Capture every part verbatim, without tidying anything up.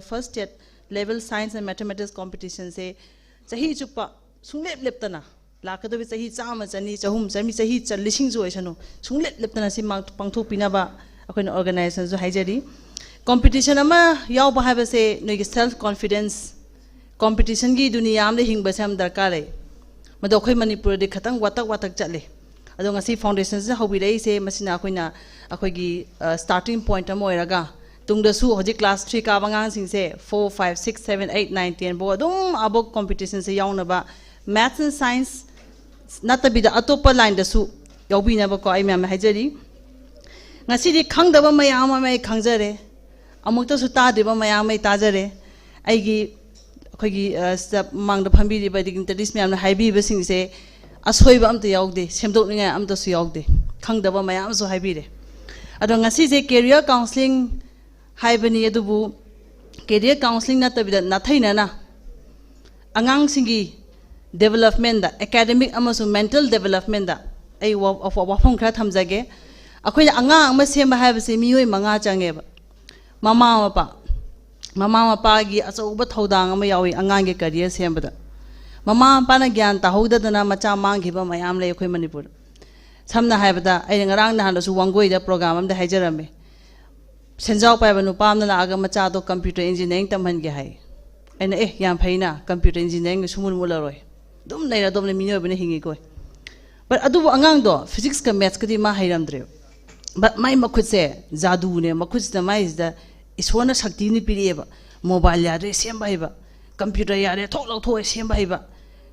first state level science and mathematics competition ꯁꯦ ꯆꯍꯤ ꯆꯨꯞꯄ ꯁꯨꯡꯂꯦꯞ ꯂꯦꯞꯇꯅ, ꯂꯥꯛꯀꯗꯧꯔꯤꯕ ꯆꯍꯤ ꯆꯥꯝꯃ, ꯆꯅꯤ, ꯆꯍꯨꯝ, ꯆꯥꯝꯃꯔꯤ, ꯆꯍꯤ ꯆ- ꯂꯤꯁꯤꯡꯁꯨ ꯑꯣꯏꯁꯅꯨ, ꯁꯨꯡꯂꯦꯞ ꯂꯦꯞꯇꯅ ꯁꯤ ꯃꯥꯡ- ꯄꯥꯡꯊꯣꯛꯄꯤꯅꯕ ꯑꯩꯈꯣꯏꯅ organization ꯁꯨ ꯍꯥꯏꯖꯔꯤ꯫ Competition ꯑꯃ ꯌꯥꯎꯕ ꯍꯥꯏꯕꯁꯦ ꯅꯣꯏꯒꯤ self confidence, competition ꯒꯤ ꯗꯨꯅꯤꯌꯥ ꯑꯃꯗ ꯍꯤꯡꯕꯁꯦ ꯌꯥꯝ ꯗꯔꯀꯥꯔ ꯂꯩ꯫ ꯃꯗꯣ ꯑꯩꯈꯣꯏ ꯃꯅꯤꯄꯨꯔꯗꯤ ꯈꯇꯪ ꯋꯥꯇꯛ ꯋꯥꯇꯛ ꯆꯠꯂꯦ꯫ ꯑꯗꯣ ꯉꯁꯤ foundation ꯁꯤ ꯍꯧꯕꯤꯔꯛꯏꯁꯦ, ꯃꯁꯤꯅ ꯑꯩꯈꯣꯏꯅ, ꯑꯩꯈꯣꯏꯒꯤ starting point ꯑꯃ ꯑꯣꯏꯔꯒ, ꯇꯨꯡꯗꯁꯨ ꯍꯧꯖꯤꯛ class three ꯀꯥꯕ ꯑꯉꯥꯡꯁꯤꯡꯁꯦ, four, five, six, seven, eight, nine, ten ꯐꯥꯎ ꯑꯗꯨꯝ ꯑꯕꯣꯛ competition say ꯌꯥꯎꯅꯕ, maths and science ꯅꯠꯇꯕꯤꯗ ꯑꯇꯣꯞꯄ line ꯗꯁꯨ ꯌꯥꯎꯕꯤꯅꯕꯀꯣ ꯑꯩ ꯃꯌꯥꯝꯅ ꯍꯥꯏꯖꯔꯤ꯫ ꯉꯁꯤꯗꯤ ꯈꯪꯗꯕ ꯃꯌꯥꯝ ꯑꯃ ꯑꯩ ꯈꯪꯖꯔꯦ, ꯑꯃꯨꯛꯇꯁꯨ ꯇꯥꯗ꯭ꯔꯤꯕ ꯃꯌꯥꯝ ꯑꯃ ꯑꯩ ꯇꯥꯖꯔꯦ꯫ ꯑꯩꯒꯤ, ꯑꯩꯈꯣꯏꯒꯤ, ꯑ, ꯁꯤꯗ ꯃꯃꯥꯡꯗ ꯐꯝꯕꯤꯔꯤꯕ dignitaries ꯃꯌꯥꯝꯅ ꯍꯥꯏꯕꯤꯕꯁꯤꯡꯁꯦ ꯑꯁꯣꯏꯕ ꯑꯝꯇ ꯌꯥꯎꯗꯦ, ꯁꯦꯝꯗꯣꯛꯅꯤꯡꯉꯥꯏ ꯑꯝꯇꯁꯨ ꯌꯥꯎꯗꯦ, ꯈꯪꯗꯕ ꯃꯌꯥꯝ ꯑꯃꯁꯨ ꯍꯥꯏꯕꯤꯔꯦ꯫ ꯑꯗꯣ ꯉꯁꯤꯁꯦ career counselling ꯍꯥꯏꯕꯅꯤ, ꯑꯗꯨꯕꯨ career counselling ꯅꯠꯇꯕꯤꯗ ꯅꯥꯊꯩꯅꯅ ꯑꯉꯥꯡꯁꯤꯡꯒꯤ development ꯗ, academic ꯑꯃꯁꯨꯡ mental development ꯗ ꯑꯩ ꯋꯥ- ꯋꯥ- ꯋꯥꯐꯝ ꯈꯔ ꯊꯝꯖꯒꯦ꯫ ꯑꯩꯈꯣꯏꯅ ꯑꯉꯥꯡ ꯑꯃ ꯁꯦꯝꯕ ꯍꯥꯏꯕꯁꯦ ꯃꯤꯑꯣꯏ ꯃꯉꯥ ꯆꯪꯉꯦꯕ꯫ ꯃꯃꯥ ꯃꯄꯥ, ꯃꯃꯥ ꯃꯄꯥꯒꯤ ꯑꯆꯧꯕ ꯊꯧꯗꯥꯡ ꯑꯃ ꯌꯥꯎꯏ ꯑꯉꯥꯡꯒꯤ career ꯁꯦꯝꯕꯗ꯫ ꯃꯃꯥ ꯃꯄꯥꯅ ꯒ꯭ꯌꯥꯟ ꯇꯥꯍꯧꯗꯗꯅ ꯃꯆꯥ ꯃꯥꯡꯈꯤꯕ ꯃꯌꯥꯝ ꯂꯩ ꯑꯩꯈꯣꯏ ꯃꯅꯤꯄꯨꯔꯗ꯫ ꯁꯝꯅ ꯍꯥꯏꯔꯕꯗ, ꯑꯩꯅ ꯉꯔꯥꯡ ꯅꯍꯥꯟꯗꯁꯨ ꯋꯥꯡꯒꯣꯏꯗ program ꯑꯃꯗ ꯍꯥꯏꯖꯔꯝꯃꯤ꯫ ꯁꯦꯟꯖꯥꯎ ꯄꯥꯏꯕ ꯅꯨꯄꯥ ꯑꯃꯅ ꯂꯥꯛꯑꯒ ꯃꯆꯥꯗꯣ computer engineering ꯇꯝꯍꯟꯒꯦ ꯍꯥꯏ꯫ ꯑꯩꯅ, "ꯑꯦ, ꯌꯥꯝ ꯐꯩꯅ, computer engineering ꯁꯨꯡꯃꯨꯠ ꯃꯨꯠꯂꯔꯣꯏ, ꯑꯗꯨꯝ ꯂꯩꯔꯗꯧꯕꯅꯦ, ꯃꯤꯑꯣꯏꯕꯅ ꯍꯤꯡꯉꯤꯈꯣꯏ"꯫ But ꯑꯗꯨꯕꯨ ꯑꯉꯥꯡꯗꯣ physics ꯀ maths ꯀꯗꯤ ꯃꯥ ꯍꯩꯔꯝꯗ꯭ꯔꯦꯕ꯫ But ꯃꯥꯏ ꯃꯈꯨꯠꯁꯦ ꯖꯥꯗꯨꯅꯦ, ꯃꯈꯨꯠꯁꯤꯗ ꯃꯥꯏꯁꯤꯗ ꯏꯁꯣꯔꯅ ꯁꯛꯇꯤ ꯑꯃ ꯄꯤꯔꯛꯑꯦꯕ꯫ Mobile ꯌꯥꯗ꯭ꯔꯦ ꯁꯦꯝꯕ ꯍꯩꯕ, computer ꯌꯥꯗ꯭ꯔꯦ ꯊꯣꯛ ꯂꯧꯊꯣꯛꯑꯦ ꯁꯦꯝꯕ ꯍꯩꯕ,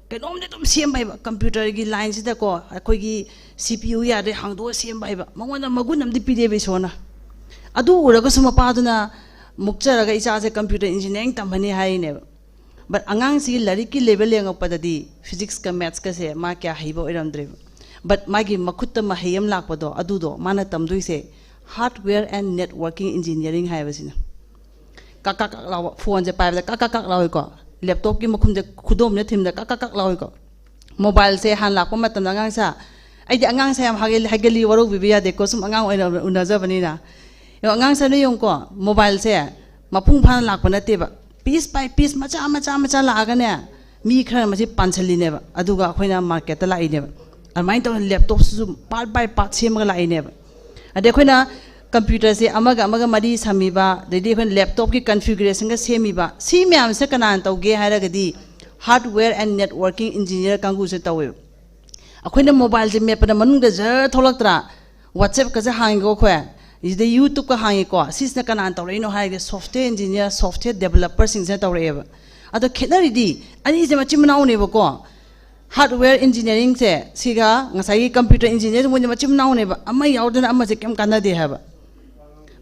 ꯀꯩꯅꯣꯝꯗꯤ ꯑꯗꯨꯝ ꯁꯦꯝꯕ ꯍꯩꯕ꯫ Computer ꯒꯤ line ꯁꯤꯗꯀꯣ, ꯑꯩꯈꯣꯏꯒꯤ C P U ꯌꯥꯗ꯭ꯔꯦ ꯍꯥꯡꯗꯣꯛꯑ ꯁꯦꯝꯕ ꯍꯩꯕ, ꯃꯉꯣꯟꯗ ꯃꯒꯨꯟ ꯑꯃꯗꯤ ꯄꯤꯔꯛꯑꯦꯕ ꯏꯁꯣꯔꯅ꯫ ꯑꯗꯨ ꯎꯔꯒꯁꯨ ꯃꯄꯥꯗꯨꯅ ꯃꯨꯛꯆꯔꯒ, "ꯏꯆꯥꯁꯦ computer engineering ꯇꯝꯍꯟꯅꯤ" ꯍꯥꯏꯔꯤꯅꯦꯕ꯫ But ꯑꯉꯥꯡꯁꯤꯒꯤ ꯂꯥꯏꯔꯤꯛꯀꯤ level ꯌꯦꯡꯉꯛꯄꯗꯗꯤ physics ꯀ maths ꯀꯁꯦ ꯃꯥ ꯀꯌꯥ ꯍꯩꯕ ꯑꯣꯏꯔꯝꯗ꯭ꯔꯦꯕ꯫ But ꯃꯥꯒꯤ ꯃꯈꯨꯠꯇ ꯃꯍꯩ ꯑꯃ ꯂꯥꯛꯄꯗꯣ, ꯑꯗꯨꯗꯣ ꯃꯥꯅ ꯇꯝꯗꯣꯏꯁꯦ hardware and networking engineering ꯍꯥꯏꯕꯁꯤꯅ꯫ ꯀꯛ ꯀꯛ ꯀꯛ ꯂꯥꯎꯕ, phone ꯁꯦ ꯄꯥꯏꯕꯗ ꯀꯛ ꯀꯛ ꯀꯛ ꯂꯥꯎꯏꯀꯣ, laptop ꯀꯤ ꯃꯈꯨꯝꯁꯦ ꯈꯨꯗꯣꯝꯅ ꯊꯤꯟꯕꯗ ꯀꯛ ꯀꯛ ꯀꯛ ꯂꯥꯎꯏꯀꯣ꯫ Mobile ꯁꯦ ꯍꯥꯟꯅ ꯂꯥꯛꯄ ꯃꯇꯝꯗ ꯑꯉꯥꯡꯁꯦ, ꯑꯩꯗꯤ ꯑꯉꯥꯡꯁꯦ ꯌꯥꯝ ꯍꯥꯏꯒꯜ- ꯍꯥꯏꯒꯜꯂꯤ, ꯋꯥꯔꯧꯕꯤꯕ ꯌꯥꯗꯦꯀꯣ, ꯁꯨꯝ ꯑꯉꯥꯡ ꯑꯣꯏꯅ ꯎꯅꯖꯕꯅꯤꯅ꯫ ꯌꯦꯡꯉꯣ, ꯑꯉꯥꯡꯁꯦ ꯅꯣꯏ ꯌꯦꯡꯉꯨꯀꯣ, mobile ꯁꯦ ꯃꯄꯨꯡ ꯐꯥꯅ ꯂꯥꯛꯄ ꯅꯠꯇꯦꯕ꯫ Piece by piece ꯃꯆꯥ ꯃꯆꯥ ꯃꯆꯥ ꯂꯥꯛꯑꯒꯅꯦ, ꯃꯤ ꯈꯔꯅ ꯃꯁꯤ ꯄꯥꯟꯁꯤꯜꯂꯤꯅꯦꯕ, ꯑꯗꯨꯒ ꯑꯩꯈꯣꯏꯅ ꯃꯥꯔꯀꯦꯠꯇ ꯂꯥꯛꯏꯅꯦꯕ꯫ ꯑꯗꯨꯃꯥꯏꯅ ꯇꯧꯗꯅ ꯂꯦꯞꯇꯣꯞꯁꯤꯁꯨ part by part ꯁꯦꯝꯃꯒ ꯂꯥꯛꯏꯅꯦꯕ꯫ ꯑꯗꯩ ꯑꯩꯈꯣꯏꯅ ꯀꯝꯄ꯭ꯌꯨꯇꯔꯁꯦ ꯑꯃꯒ ꯑꯃꯒ ꯃꯔꯤ ꯁꯝꯃꯤꯕ, ꯑꯗꯩꯗꯤ ꯑꯩꯈꯣꯏꯅ ꯂꯦꯞꯇꯣꯞꯀꯤ ꯀꯟꯐꯤꯒꯔꯦꯁꯟꯒ ꯁꯦꯝꯃꯤꯕ, ꯁꯤ ꯃꯌꯥꯝꯁꯦ ꯀꯅꯥꯅ ꯇꯧꯒꯦ ꯍꯥꯏꯔꯒꯗꯤ, hardware and networking engineer ꯀꯥꯡꯕꯨꯁꯦ ꯇꯧꯋꯦꯕ꯫ ꯑꯩꯈꯣꯏꯅ ꯃꯣꯕꯥꯏꯜꯁꯦ ꯃꯦꯠꯄꯗ ꯃꯅꯨꯡꯗ ꯖꯔ ꯊꯣꯛꯂꯛꯇ꯭ꯔꯥ? WhatsApp ꯀꯁꯦ ꯍꯥꯡꯉꯤꯀꯣ ꯑꯩꯈꯣꯏ, ꯁꯤꯗ YouTube ꯀ ꯍꯥꯡꯉꯤꯀꯣ꯫ ꯁꯤꯁꯤꯅ ꯀꯅꯥꯅ ꯇꯧꯔꯛꯏꯅꯣ ꯍꯥꯏꯔꯒ, software engineer, software developer ꯁꯤꯡꯁꯤꯅ ꯇꯧꯔꯛꯑꯦꯕ꯫ ꯑꯗꯣ ꯈꯦꯠꯅꯔꯤꯗꯤ, ꯑꯅꯤꯁꯦ ꯃꯆꯤꯟ ꯃꯅꯥꯎꯅꯦꯕꯀꯣ꯫ Hardware engineering ꯁꯦ ꯁꯤꯒ ꯉꯁꯥꯏꯒꯤ computer engineer ꯁꯦ ꯃꯣꯏꯁꯦ ꯃꯆꯤꯟ ꯃꯅꯥꯎꯅꯦꯕ, ꯑꯃ ꯌꯥꯎꯗꯅ ꯑꯃꯁꯦ ꯀꯩꯝ ꯀꯥꯟꯅꯗꯦ ꯍꯥꯏꯕ꯫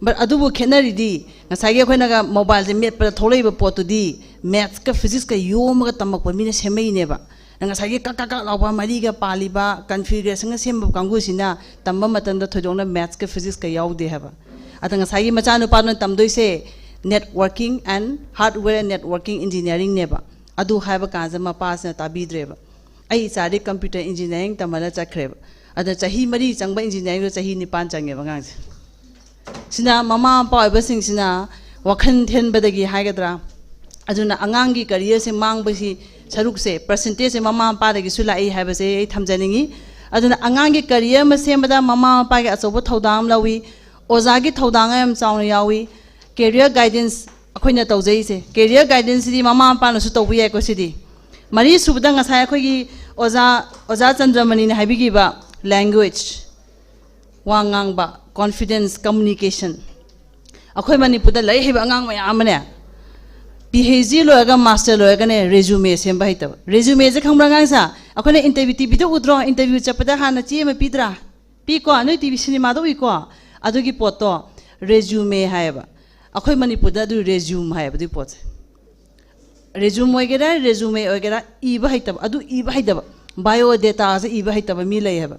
But ꯑꯗꯨꯕꯨ ꯈꯦꯠꯅꯔꯤꯗꯤ, ꯉꯁꯥꯏꯒꯤ ꯑꯩꯈꯣꯏꯅꯒ ꯃꯣꯕꯥꯏꯜꯁꯦ ꯃꯦꯠꯄꯗ ꯊꯣꯛꯂꯛꯏꯕ ꯄꯣꯠꯇꯨꯗꯤ maths ꯀ physics ꯀ ꯌꯣꯝꯃꯒ ꯇꯝꯃꯛꯄ ꯃꯤꯅ ꯁꯦꯝꯃꯛꯏꯅꯦꯕ꯫ ꯉꯁꯥꯏꯒꯤ ꯀꯛ ꯀꯛ ꯀꯛ ꯂꯥꯎꯕ ꯃꯔꯤꯒ ꯄꯥꯜꯂꯤꯕ ꯀꯟꯐꯤꯒꯔꯦꯁꯟꯒ ꯁꯦꯝꯕ ꯀꯥꯡꯕꯨꯁꯤꯅ ꯇꯝꯕ ꯃꯇꯝꯗ ꯊꯣꯏꯗꯣꯛꯅ maths ꯀ physics ꯀ ꯌꯥꯎꯗꯦ ꯍꯥꯏꯕ꯫ ꯑꯗ ꯉꯁꯥꯏꯒꯤ ꯃꯆꯥꯅꯨꯄꯥꯗꯨꯅ ꯇꯝꯗꯣꯏꯁꯦ networking and hardware and networking engineering ꯅꯦꯕ꯫ ꯑꯗꯨ ꯍꯥꯏꯕ ꯀꯥꯟꯁꯤꯗ ꯃꯄꯥꯁꯤꯅ ꯇꯥꯕꯤꯗ꯭ꯔꯦꯕ꯫ ꯑꯩ ꯏꯆꯥꯗꯤ computer engineering ꯇꯝꯍꯜꯂ ꯆꯠꯈ꯭ꯔꯦꯕ꯫ ꯑꯗ ꯆꯍꯤ ꯃꯔꯤ ꯆꯪꯕ engineering ꯗꯣ ꯆꯍꯤ ꯅꯤꯄꯥꯟ ꯆꯪꯉꯦꯕ ꯑꯉꯥꯡꯁꯦ꯫ ꯁꯤꯅ ꯃꯃꯥ ꯃꯄꯥ ꯑꯣꯏꯕꯁꯤꯡꯁꯤꯅ ꯋꯥꯈꯜ ꯊꯦꯟꯕꯗꯒꯤ ꯍꯥꯏꯒꯗ꯭ꯔꯥ, ꯑꯗꯨꯅ ꯑꯉꯥꯡꯒꯤ career ꯁꯦ ꯃꯥꯡꯕꯁꯤ ꯁꯔꯨꯛꯁꯦ, percentage ꯁꯦ ꯃꯃꯥ ꯃꯄꯥꯗꯒꯤꯁꯨ ꯂꯥꯛꯏ ꯍꯥꯏꯕꯁꯦ ꯑꯩ ꯊꯝꯖꯅꯤꯡꯉꯤ꯫ ꯑꯗꯨꯅ ꯑꯉꯥꯡꯒꯤ career ꯑꯃ ꯁꯦꯝꯕꯗ ꯃꯃꯥ ꯃꯄꯥꯒꯤ ꯑꯆꯧꯕ ꯊꯧꯗꯥꯡ ꯑꯃ ꯂꯧꯏ, ꯑꯣꯖꯥꯒꯤ ꯊꯧꯗꯥꯡ ꯌꯥꯝ ꯆꯥꯎꯅ ꯌꯥꯎꯏ꯫ Career guidance ꯑꯩꯈꯣꯏꯅ ꯇꯧꯖꯩꯁꯦ, career guidance ꯁꯤꯗꯤ ꯃꯃꯥ ꯃꯄꯥꯅꯁꯨ ꯇꯧꯕ ꯌꯥꯏꯀꯣ꯫ ꯁꯤꯗꯤ ꯃꯔꯤ ꯁꯨꯕꯗ ꯉꯁꯥꯏ ꯑꯩꯈꯣꯏꯒꯤ ꯑꯣꯖꯥ, ꯑꯣꯖꯥ ꯆꯟꯗ꯭ꯔꯃꯅꯤꯅ ꯍꯥꯏꯕꯤꯈꯤꯕ language, ꯋꯥ ꯉꯥꯡꯕ, confidence, communication꯫ ꯑꯩꯈꯣꯏ ꯃꯅꯤꯄꯨꯔꯗ ꯂꯥꯏꯔꯤꯛ ꯍꯩꯕ ꯑꯉꯥꯡ ꯃꯌꯥꯝ ꯑꯃꯅꯦ, PhD ꯂꯣꯏꯔꯒ master ꯂꯣꯏꯔꯒꯅꯦ resume ꯁꯦꯝꯕ ꯍꯩꯇꯕ꯫ Resume ꯁꯦ ꯈꯪꯕ꯭ꯔꯥ ꯑꯉꯥꯡꯁꯥ? ꯑꯩꯈꯣꯏꯅ interview, TV ꯗ ꯎꯗ꯭ꯔꯣ? Interview ꯆꯠꯄꯗ ꯍꯥꯟꯅ ꯆꯦ ꯑꯃ ꯄꯤꯗ꯭ꯔꯥ? ꯄꯤꯀꯣ, ꯅꯣꯏ TV cinema ꯗ ꯎꯏꯀꯣ꯫ ꯑꯗꯨꯒꯤ ꯄꯣꯠꯇꯣ resume ꯍꯥꯏꯌꯦꯕ꯫ ꯑꯩꯈꯣꯏ ꯃꯅꯤꯄꯨꯔꯗ ꯑꯗꯨ resume ꯍꯥꯏꯌꯦꯕ ꯑꯗꯨꯒꯤ ꯄꯣꯠꯁꯦ꯫ Resume ꯑꯣꯏꯒꯦꯔꯥ, resume ꯑꯣꯏꯒꯦꯔꯥ, ꯏꯕ ꯍꯩꯇꯕ, ꯑꯗꯨ ꯏꯕ ꯍꯩꯇꯕ, biodata ꯁꯦ ꯏꯕ ꯍꯩꯇꯕ ꯃꯤ ꯂꯩ ꯍꯥꯏꯕ꯫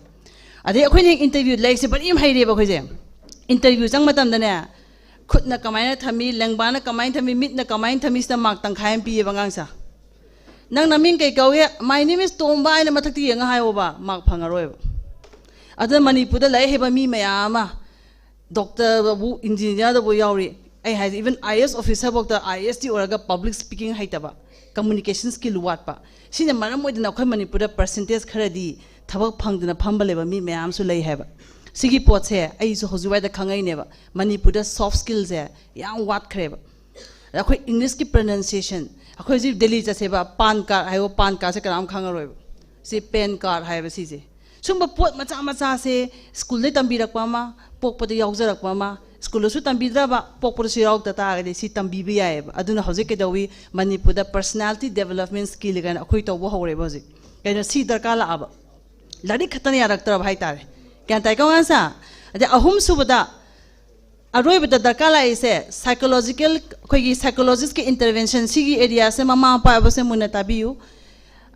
ꯑꯗꯩ ꯑꯩꯈꯣꯏꯅ interview, ꯂꯥꯏꯔꯤꯛꯁꯦ ꯕꯔꯤ ꯑꯃ ꯍꯩꯔꯦꯕ ꯑꯩꯈꯣꯏꯁꯦ꯫ Interview ꯆꯪ ꯃꯇꯝꯗꯅꯦ, ꯈꯨꯠꯅ ꯀꯃꯥꯏꯅ ꯊꯝꯃꯤ, ꯂꯦꯡꯕꯥꯅ ꯀꯃꯥꯏꯅ ꯊꯝꯃꯤ, ꯃꯤꯠꯅ ꯀꯃꯥꯏꯅ ꯊꯝꯃꯤ, ꯁꯤꯗ mark ꯇꯪꯈꯥꯏ ꯑꯃ ꯄꯤꯌꯦꯕ ꯑꯉꯥꯡꯁꯦ꯫ "ꯅꯪ ꯅꯃꯤꯡ ꯀꯩ ꯀꯧꯏ?" "My name is ꯇꯣꯝꯕ" ꯍꯥꯏꯅ ꯃꯊꯛꯇ ꯌꯦꯡꯉ ꯍꯥꯏꯌꯣꯕ, mark ꯐꯪꯉꯔꯣꯏꯕ꯫ ꯑꯗꯨꯅ ꯃꯅꯤꯄꯨꯔꯗ ꯂꯥꯏꯔꯤꯛ ꯍꯩꯕ ꯃꯤ ꯃꯌꯥꯝ ꯑꯃ, doctor ꯕꯨ, engineer ꯗꯕꯨ ꯌꯥꯎꯔꯤ, ꯑꯩ ꯍꯥꯏꯁꯦ, even I A S officer ꯐꯥꯎꯗ I A S ꯇꯤ ꯑꯣꯏꯔꯒ public speaking ꯍꯩꯇꯕ, communication skill ꯋꯥꯠꯄ, ꯁꯤꯅ ꯃꯔꯝ ꯑꯣꯏꯗꯅ ꯑꯩꯈꯣꯏ ꯃꯅꯤꯄꯨꯔꯗ percentage ꯈꯔꯗꯤ ꯊꯕꯛ ꯐꯪꯗꯅ ꯐꯝꯕ ꯂꯩꯕ ꯃꯤ ꯃꯌꯥꯝꯁꯨ ꯂꯩ ꯍꯥꯏꯕ꯫ ꯁꯤꯒꯤ ꯄꯣꯠꯁꯦ ꯑꯩꯁꯨ ꯍꯧꯖꯤꯛ ꯋꯥꯏꯗ ꯈꯪꯉꯛꯏꯅꯦꯕ, ꯃꯅꯤꯄꯨꯔꯗ soft skillꯁꯦ ꯌꯥꯝ ꯋꯥꯠꯈ꯭ꯔꯦꯕ꯫ ꯑꯩꯈꯣꯏ Englishꯀꯤ pronunciation, ꯑꯩꯈꯣꯏ ꯍꯧꯖꯤꯛ ꯗꯦꯜꯂꯤ ꯆꯠꯁꯦꯕ, pan card ꯍꯥꯏꯌꯣ, pan cardꯁꯦ ꯀꯅꯥꯝ ꯈꯪꯉꯔꯣꯏꯕ꯫ ꯁꯤ pan card ꯍꯥꯏꯕ ꯁꯤꯁꯦ꯫ ꯁꯨꯝꯕ ꯄꯣꯠ ꯃꯆꯥ ꯃꯆꯥꯁꯦ ꯁ꯭ꯀꯨꯜꯗ ꯇꯝꯕꯤꯔꯛꯄ ꯑꯃ, ꯄꯣꯛꯄꯗ ꯌꯥꯎꯖꯔꯛꯄ ꯑꯃ, ꯁ꯭ꯀꯨꯜꯗꯁꯨ ꯇꯝꯕꯤꯗ꯭ꯔꯕ, ꯄꯣꯛꯄꯗꯁꯨ ꯌꯥꯎꯔꯛꯇ ꯇꯥꯔꯒꯗꯤ ꯁꯤ ꯇꯝꯕꯤꯕ ꯌꯥꯏꯑꯕ꯫ ꯑꯗꯨꯅ ꯍꯧꯖꯤꯛ ꯀꯩꯗꯧꯋꯤ, ꯃꯅꯤꯄꯨꯔꯗ personality development skill ꯀꯥꯏꯅ ꯑꯩꯈꯣꯏ ꯇꯧꯕ ꯍꯧꯔꯦꯕ ꯍꯧꯖꯤꯛ꯫ ꯀꯩꯅꯣ, ꯁꯤ ꯗꯔꯀꯥꯔ ꯂꯥꯛꯑꯕ꯫ ꯂꯥꯏꯔꯤꯛ ꯈꯛꯇꯅ ꯌꯥꯔꯛꯇ꯭ꯔꯕ ꯍꯥꯏꯇꯥꯔꯦ꯫ ꯒ꯭ꯌꯥꯟ ꯇꯥꯏꯀꯣ ꯑꯉꯥꯡꯁꯥ? ꯑꯗꯩ ꯑꯍꯨꯝ ꯁꯨꯕꯗ, ꯑꯔꯣꯏꯕꯗ ꯗꯔꯀꯥꯔ ꯂꯥꯛꯏꯁꯦ psychological, ꯑꯩꯈꯣꯏꯒꯤ psychologistꯀꯤ intervention, ꯁꯤꯒꯤ areaꯁꯦ ꯃꯃꯥ ꯃꯄꯥ ꯑꯣꯏꯕꯁꯦ ꯃꯨꯟꯅ ꯇꯥꯕꯤꯌꯨ꯫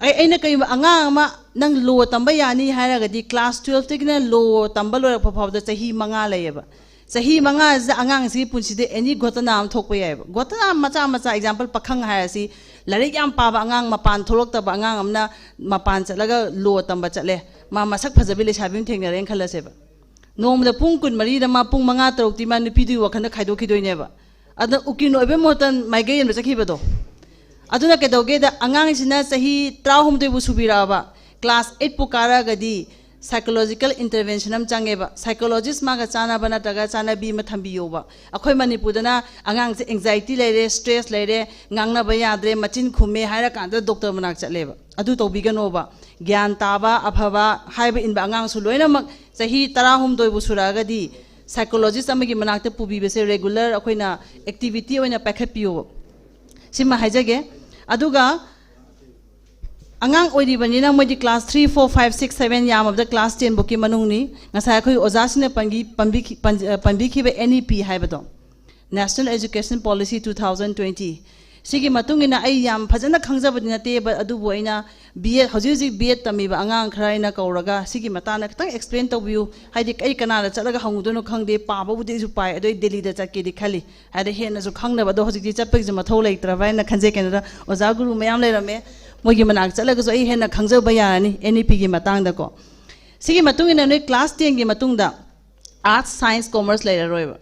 ꯑꯩ, ꯑꯩꯅ ꯀꯩꯒꯨꯝꯕ ꯑꯉꯥꯡ ꯑꯃ ꯅꯪ law ꯇꯝꯕ ꯌꯥꯅꯤ ꯍꯥꯏꯔꯒꯗꯤ class twelveꯇꯒꯤꯅ law ꯇꯝꯕ ꯂꯣꯏꯔꯛꯄ ꯐꯥꯎꯕꯗ ꯆꯍꯤ ꯃꯉꯥ ꯂꯩꯌꯦꯕ꯫ ꯆꯍꯤ ꯃꯉꯥꯁꯤꯗ ꯑꯉꯥꯡꯁꯤꯒꯤ ꯄꯨꯟꯁꯤꯗ any ꯘꯣꯇꯅꯥ ꯑꯃ ꯊꯣꯛꯄ ꯌꯥꯏꯑꯕ꯫ ꯘꯣꯇꯅꯥ ꯃꯆꯥ ꯃꯆꯥ, example, ꯄꯥꯈꯪ ꯍꯥꯏꯔꯁꯤ, ꯂꯥꯏꯔꯤꯛ ꯌꯥꯝ ꯄꯥꯕ ꯑꯉꯥꯡ, ꯃꯄꯥꯟ ꯊꯣꯛꯂꯛꯇꯕ ꯑꯉꯥꯡ ꯑꯃꯅ ꯃꯄꯥꯟ ꯆꯠꯂꯒ law ꯇꯝꯕ ꯆꯠꯂꯦ, ꯃꯥ ꯃꯁꯛ ꯐꯖꯕꯤ ꯂꯩꯁꯥꯕꯤ ꯑꯃ ꯊꯦꯡꯅꯔꯦꯅ ꯈꯜꯂꯁꯦꯕ꯫ ꯅꯣꯡꯃꯗ ꯄꯨꯡ ꯀꯨꯟꯃꯔꯤꯗ ꯃꯥ ꯄꯨꯡ ꯃꯉꯥ ꯇꯔꯨꯛꯇꯤ ꯃꯥ ꯅꯨꯄꯤꯗꯨꯒꯤ ꯋꯥꯈꯜꯗ ꯈꯥꯏꯗꯣꯛꯈꯤꯗꯣꯏꯅꯦꯕ꯫ ꯑꯗ ꯎꯀꯤꯜ ꯑꯣꯏꯕꯩ ꯃꯍꯨꯠꯇ ꯃꯥꯏꯀꯩ ꯑꯃꯗ ꯆꯠꯈꯤꯕꯗꯣ꯫ ꯑꯗꯨꯅ ꯀꯩꯗꯧꯒꯦꯗ, ꯑꯉꯥꯡꯁꯤꯅ ꯆꯍꯤ ꯇꯔꯥꯍꯨꯝꯗꯣꯏꯕꯨ ꯁꯨꯕꯤꯔꯛꯑꯕ, class eightꯄꯨ ꯀꯥꯔꯛꯑꯒꯗꯤ psychological intervention ꯑꯃ ꯆꯪꯉꯦꯕ꯫ Psychologist ꯃꯥꯒ ꯆꯥꯟꯅꯕ ꯅꯠꯇ꯭ꯔꯒ ꯆꯥꯟꯅꯕꯤ ꯑꯃ ꯊꯝꯕꯤꯌꯣꯕ꯫ ꯑꯩꯈꯣꯏ ꯃꯅꯤꯄꯨꯔꯗꯅ ꯑꯉꯥꯡꯁꯦ anxiety ꯂꯩꯔꯦ, stress ꯂꯩꯔꯦ, ꯉꯥꯡꯅꯕ ꯌꯥꯗ꯭ꯔꯦ, ꯃꯆꯤꯟ ꯈꯨꯝꯃꯦ ꯍꯥꯏꯔꯀꯥꯟꯗ doctor ꯃꯅꯥꯛ ꯆꯠꯂꯦꯕ꯫ ꯑꯗꯨ ꯇꯧꯕꯤꯒꯅꯣꯕ꯫ ꯒ꯭ꯌꯥꯟ ꯇꯥꯕ, ꯑꯐꯕ, ꯍꯥꯏꯕ ꯏꯟꯕ ꯑꯉꯥꯡꯁꯨ ꯂꯣꯏꯅꯃꯛ ꯆꯍꯤ ꯇꯔꯥꯍꯨꯝꯗꯣꯏꯕꯨ ꯁꯨꯔꯛꯑꯒꯗꯤ psychologist ꯑꯃꯒꯤ ꯃꯅꯥꯛꯇ ꯄꯨꯕꯤꯕꯁꯦ regular ꯑꯩꯈꯣꯏꯅ activity ꯑꯣꯏꯅ ꯄꯥꯏꯈꯠꯄꯤꯌꯣꯕ꯫ ꯁꯤꯃ ꯍꯥꯏꯖꯒꯦ꯫ ꯑꯗꯨꯒ ꯑꯉꯥꯡ ꯑꯣꯏꯔꯤꯕꯅꯤꯅ ꯃꯣꯏꯗꯤ class three, four, five, six, seven, ꯌꯥꯝꯃꯕꯗ class ten ꯐꯥꯎꯀꯤ ꯃꯅꯨꯡꯅꯤ꯫ ꯉꯁꯥꯏ ꯑꯩꯈꯣꯏ ꯑꯣꯖꯥꯁꯤꯡꯅ ꯄꯟꯈꯤ-, ꯄꯟꯕꯤꯈꯤ-, ꯄꯟ-, ꯑ, ꯄꯟꯕꯤꯈꯤꯕ N E P ꯍꯥꯏꯕꯗꯣ, National Education Policy two thousand twenty, ꯁꯤꯒꯤ ꯃꯇꯨꯡ ꯏꯟꯅ ꯑꯩ ꯌꯥꯝ ꯐꯖꯅ ꯈꯪꯖꯕꯗꯤ ꯅꯠꯇꯦ, but ꯑꯗꯨꯕꯨ ꯑꯩꯅ B Ed, ꯍꯧꯖꯤꯛ ꯍꯧꯖꯤꯛ B Ed ꯇꯝꯃꯤꯕ ꯑꯉꯥꯡ ꯈꯔ ꯑꯩꯅ ꯀꯧꯔꯒ ꯁꯤꯒꯤ ꯃꯇꯥꯡꯗ ꯈꯤꯇꯪ explain ꯇꯧꯕꯤꯌꯨ꯫ ꯍꯥꯏꯗꯤ ꯑꯩ ꯀꯅꯥꯗ ꯆꯠꯂꯒ ꯍꯪꯉꯨꯗꯣꯏꯅꯣ ꯈꯪꯗꯦ, ꯄꯥꯕꯕꯨꯗꯤ ꯑꯩꯁꯨ ꯄꯥꯏ, ꯑꯗꯣ ꯑꯩ ꯗꯦꯜꯂꯤꯗ ꯆꯠꯀꯦꯗꯤ ꯈꯜꯂꯤ꯫ ꯍꯥꯏꯗꯤ ꯍꯦꯟꯅꯁꯨ ꯈꯪꯅꯕ, ꯑꯗꯣ ꯍꯧꯖꯤꯛꯇꯤ ꯆꯠꯄꯒꯤꯁꯨ ꯃꯊꯧ ꯂꯩꯇ꯭ꯔꯕ ꯍꯥꯏꯅ ꯈꯟꯖꯩ꯫ ꯀꯩꯅꯣꯗ ꯑꯣꯖꯥ ꯒꯨꯔꯨ ꯃꯌꯥꯝ ꯂꯩꯔꯝꯃꯦ, ꯃꯣꯏꯒꯤ ꯃꯅꯥꯛ ꯆꯠꯂꯒꯁꯨ ꯑꯩ ꯍꯦꯟꯅ ꯈꯪꯖꯕ ꯌꯥꯔꯅꯤ N E Pꯒꯤ ꯃꯇꯥꯡꯗꯀꯣ꯫ ꯁꯤꯒꯤ ꯃꯇꯨꯡ ꯏꯟꯅ ꯅꯣꯏ class tenꯒꯤ ꯃꯇꯨꯡꯗ Arts, Science, Commerce ꯂꯩꯔꯔꯣꯏꯕ꯫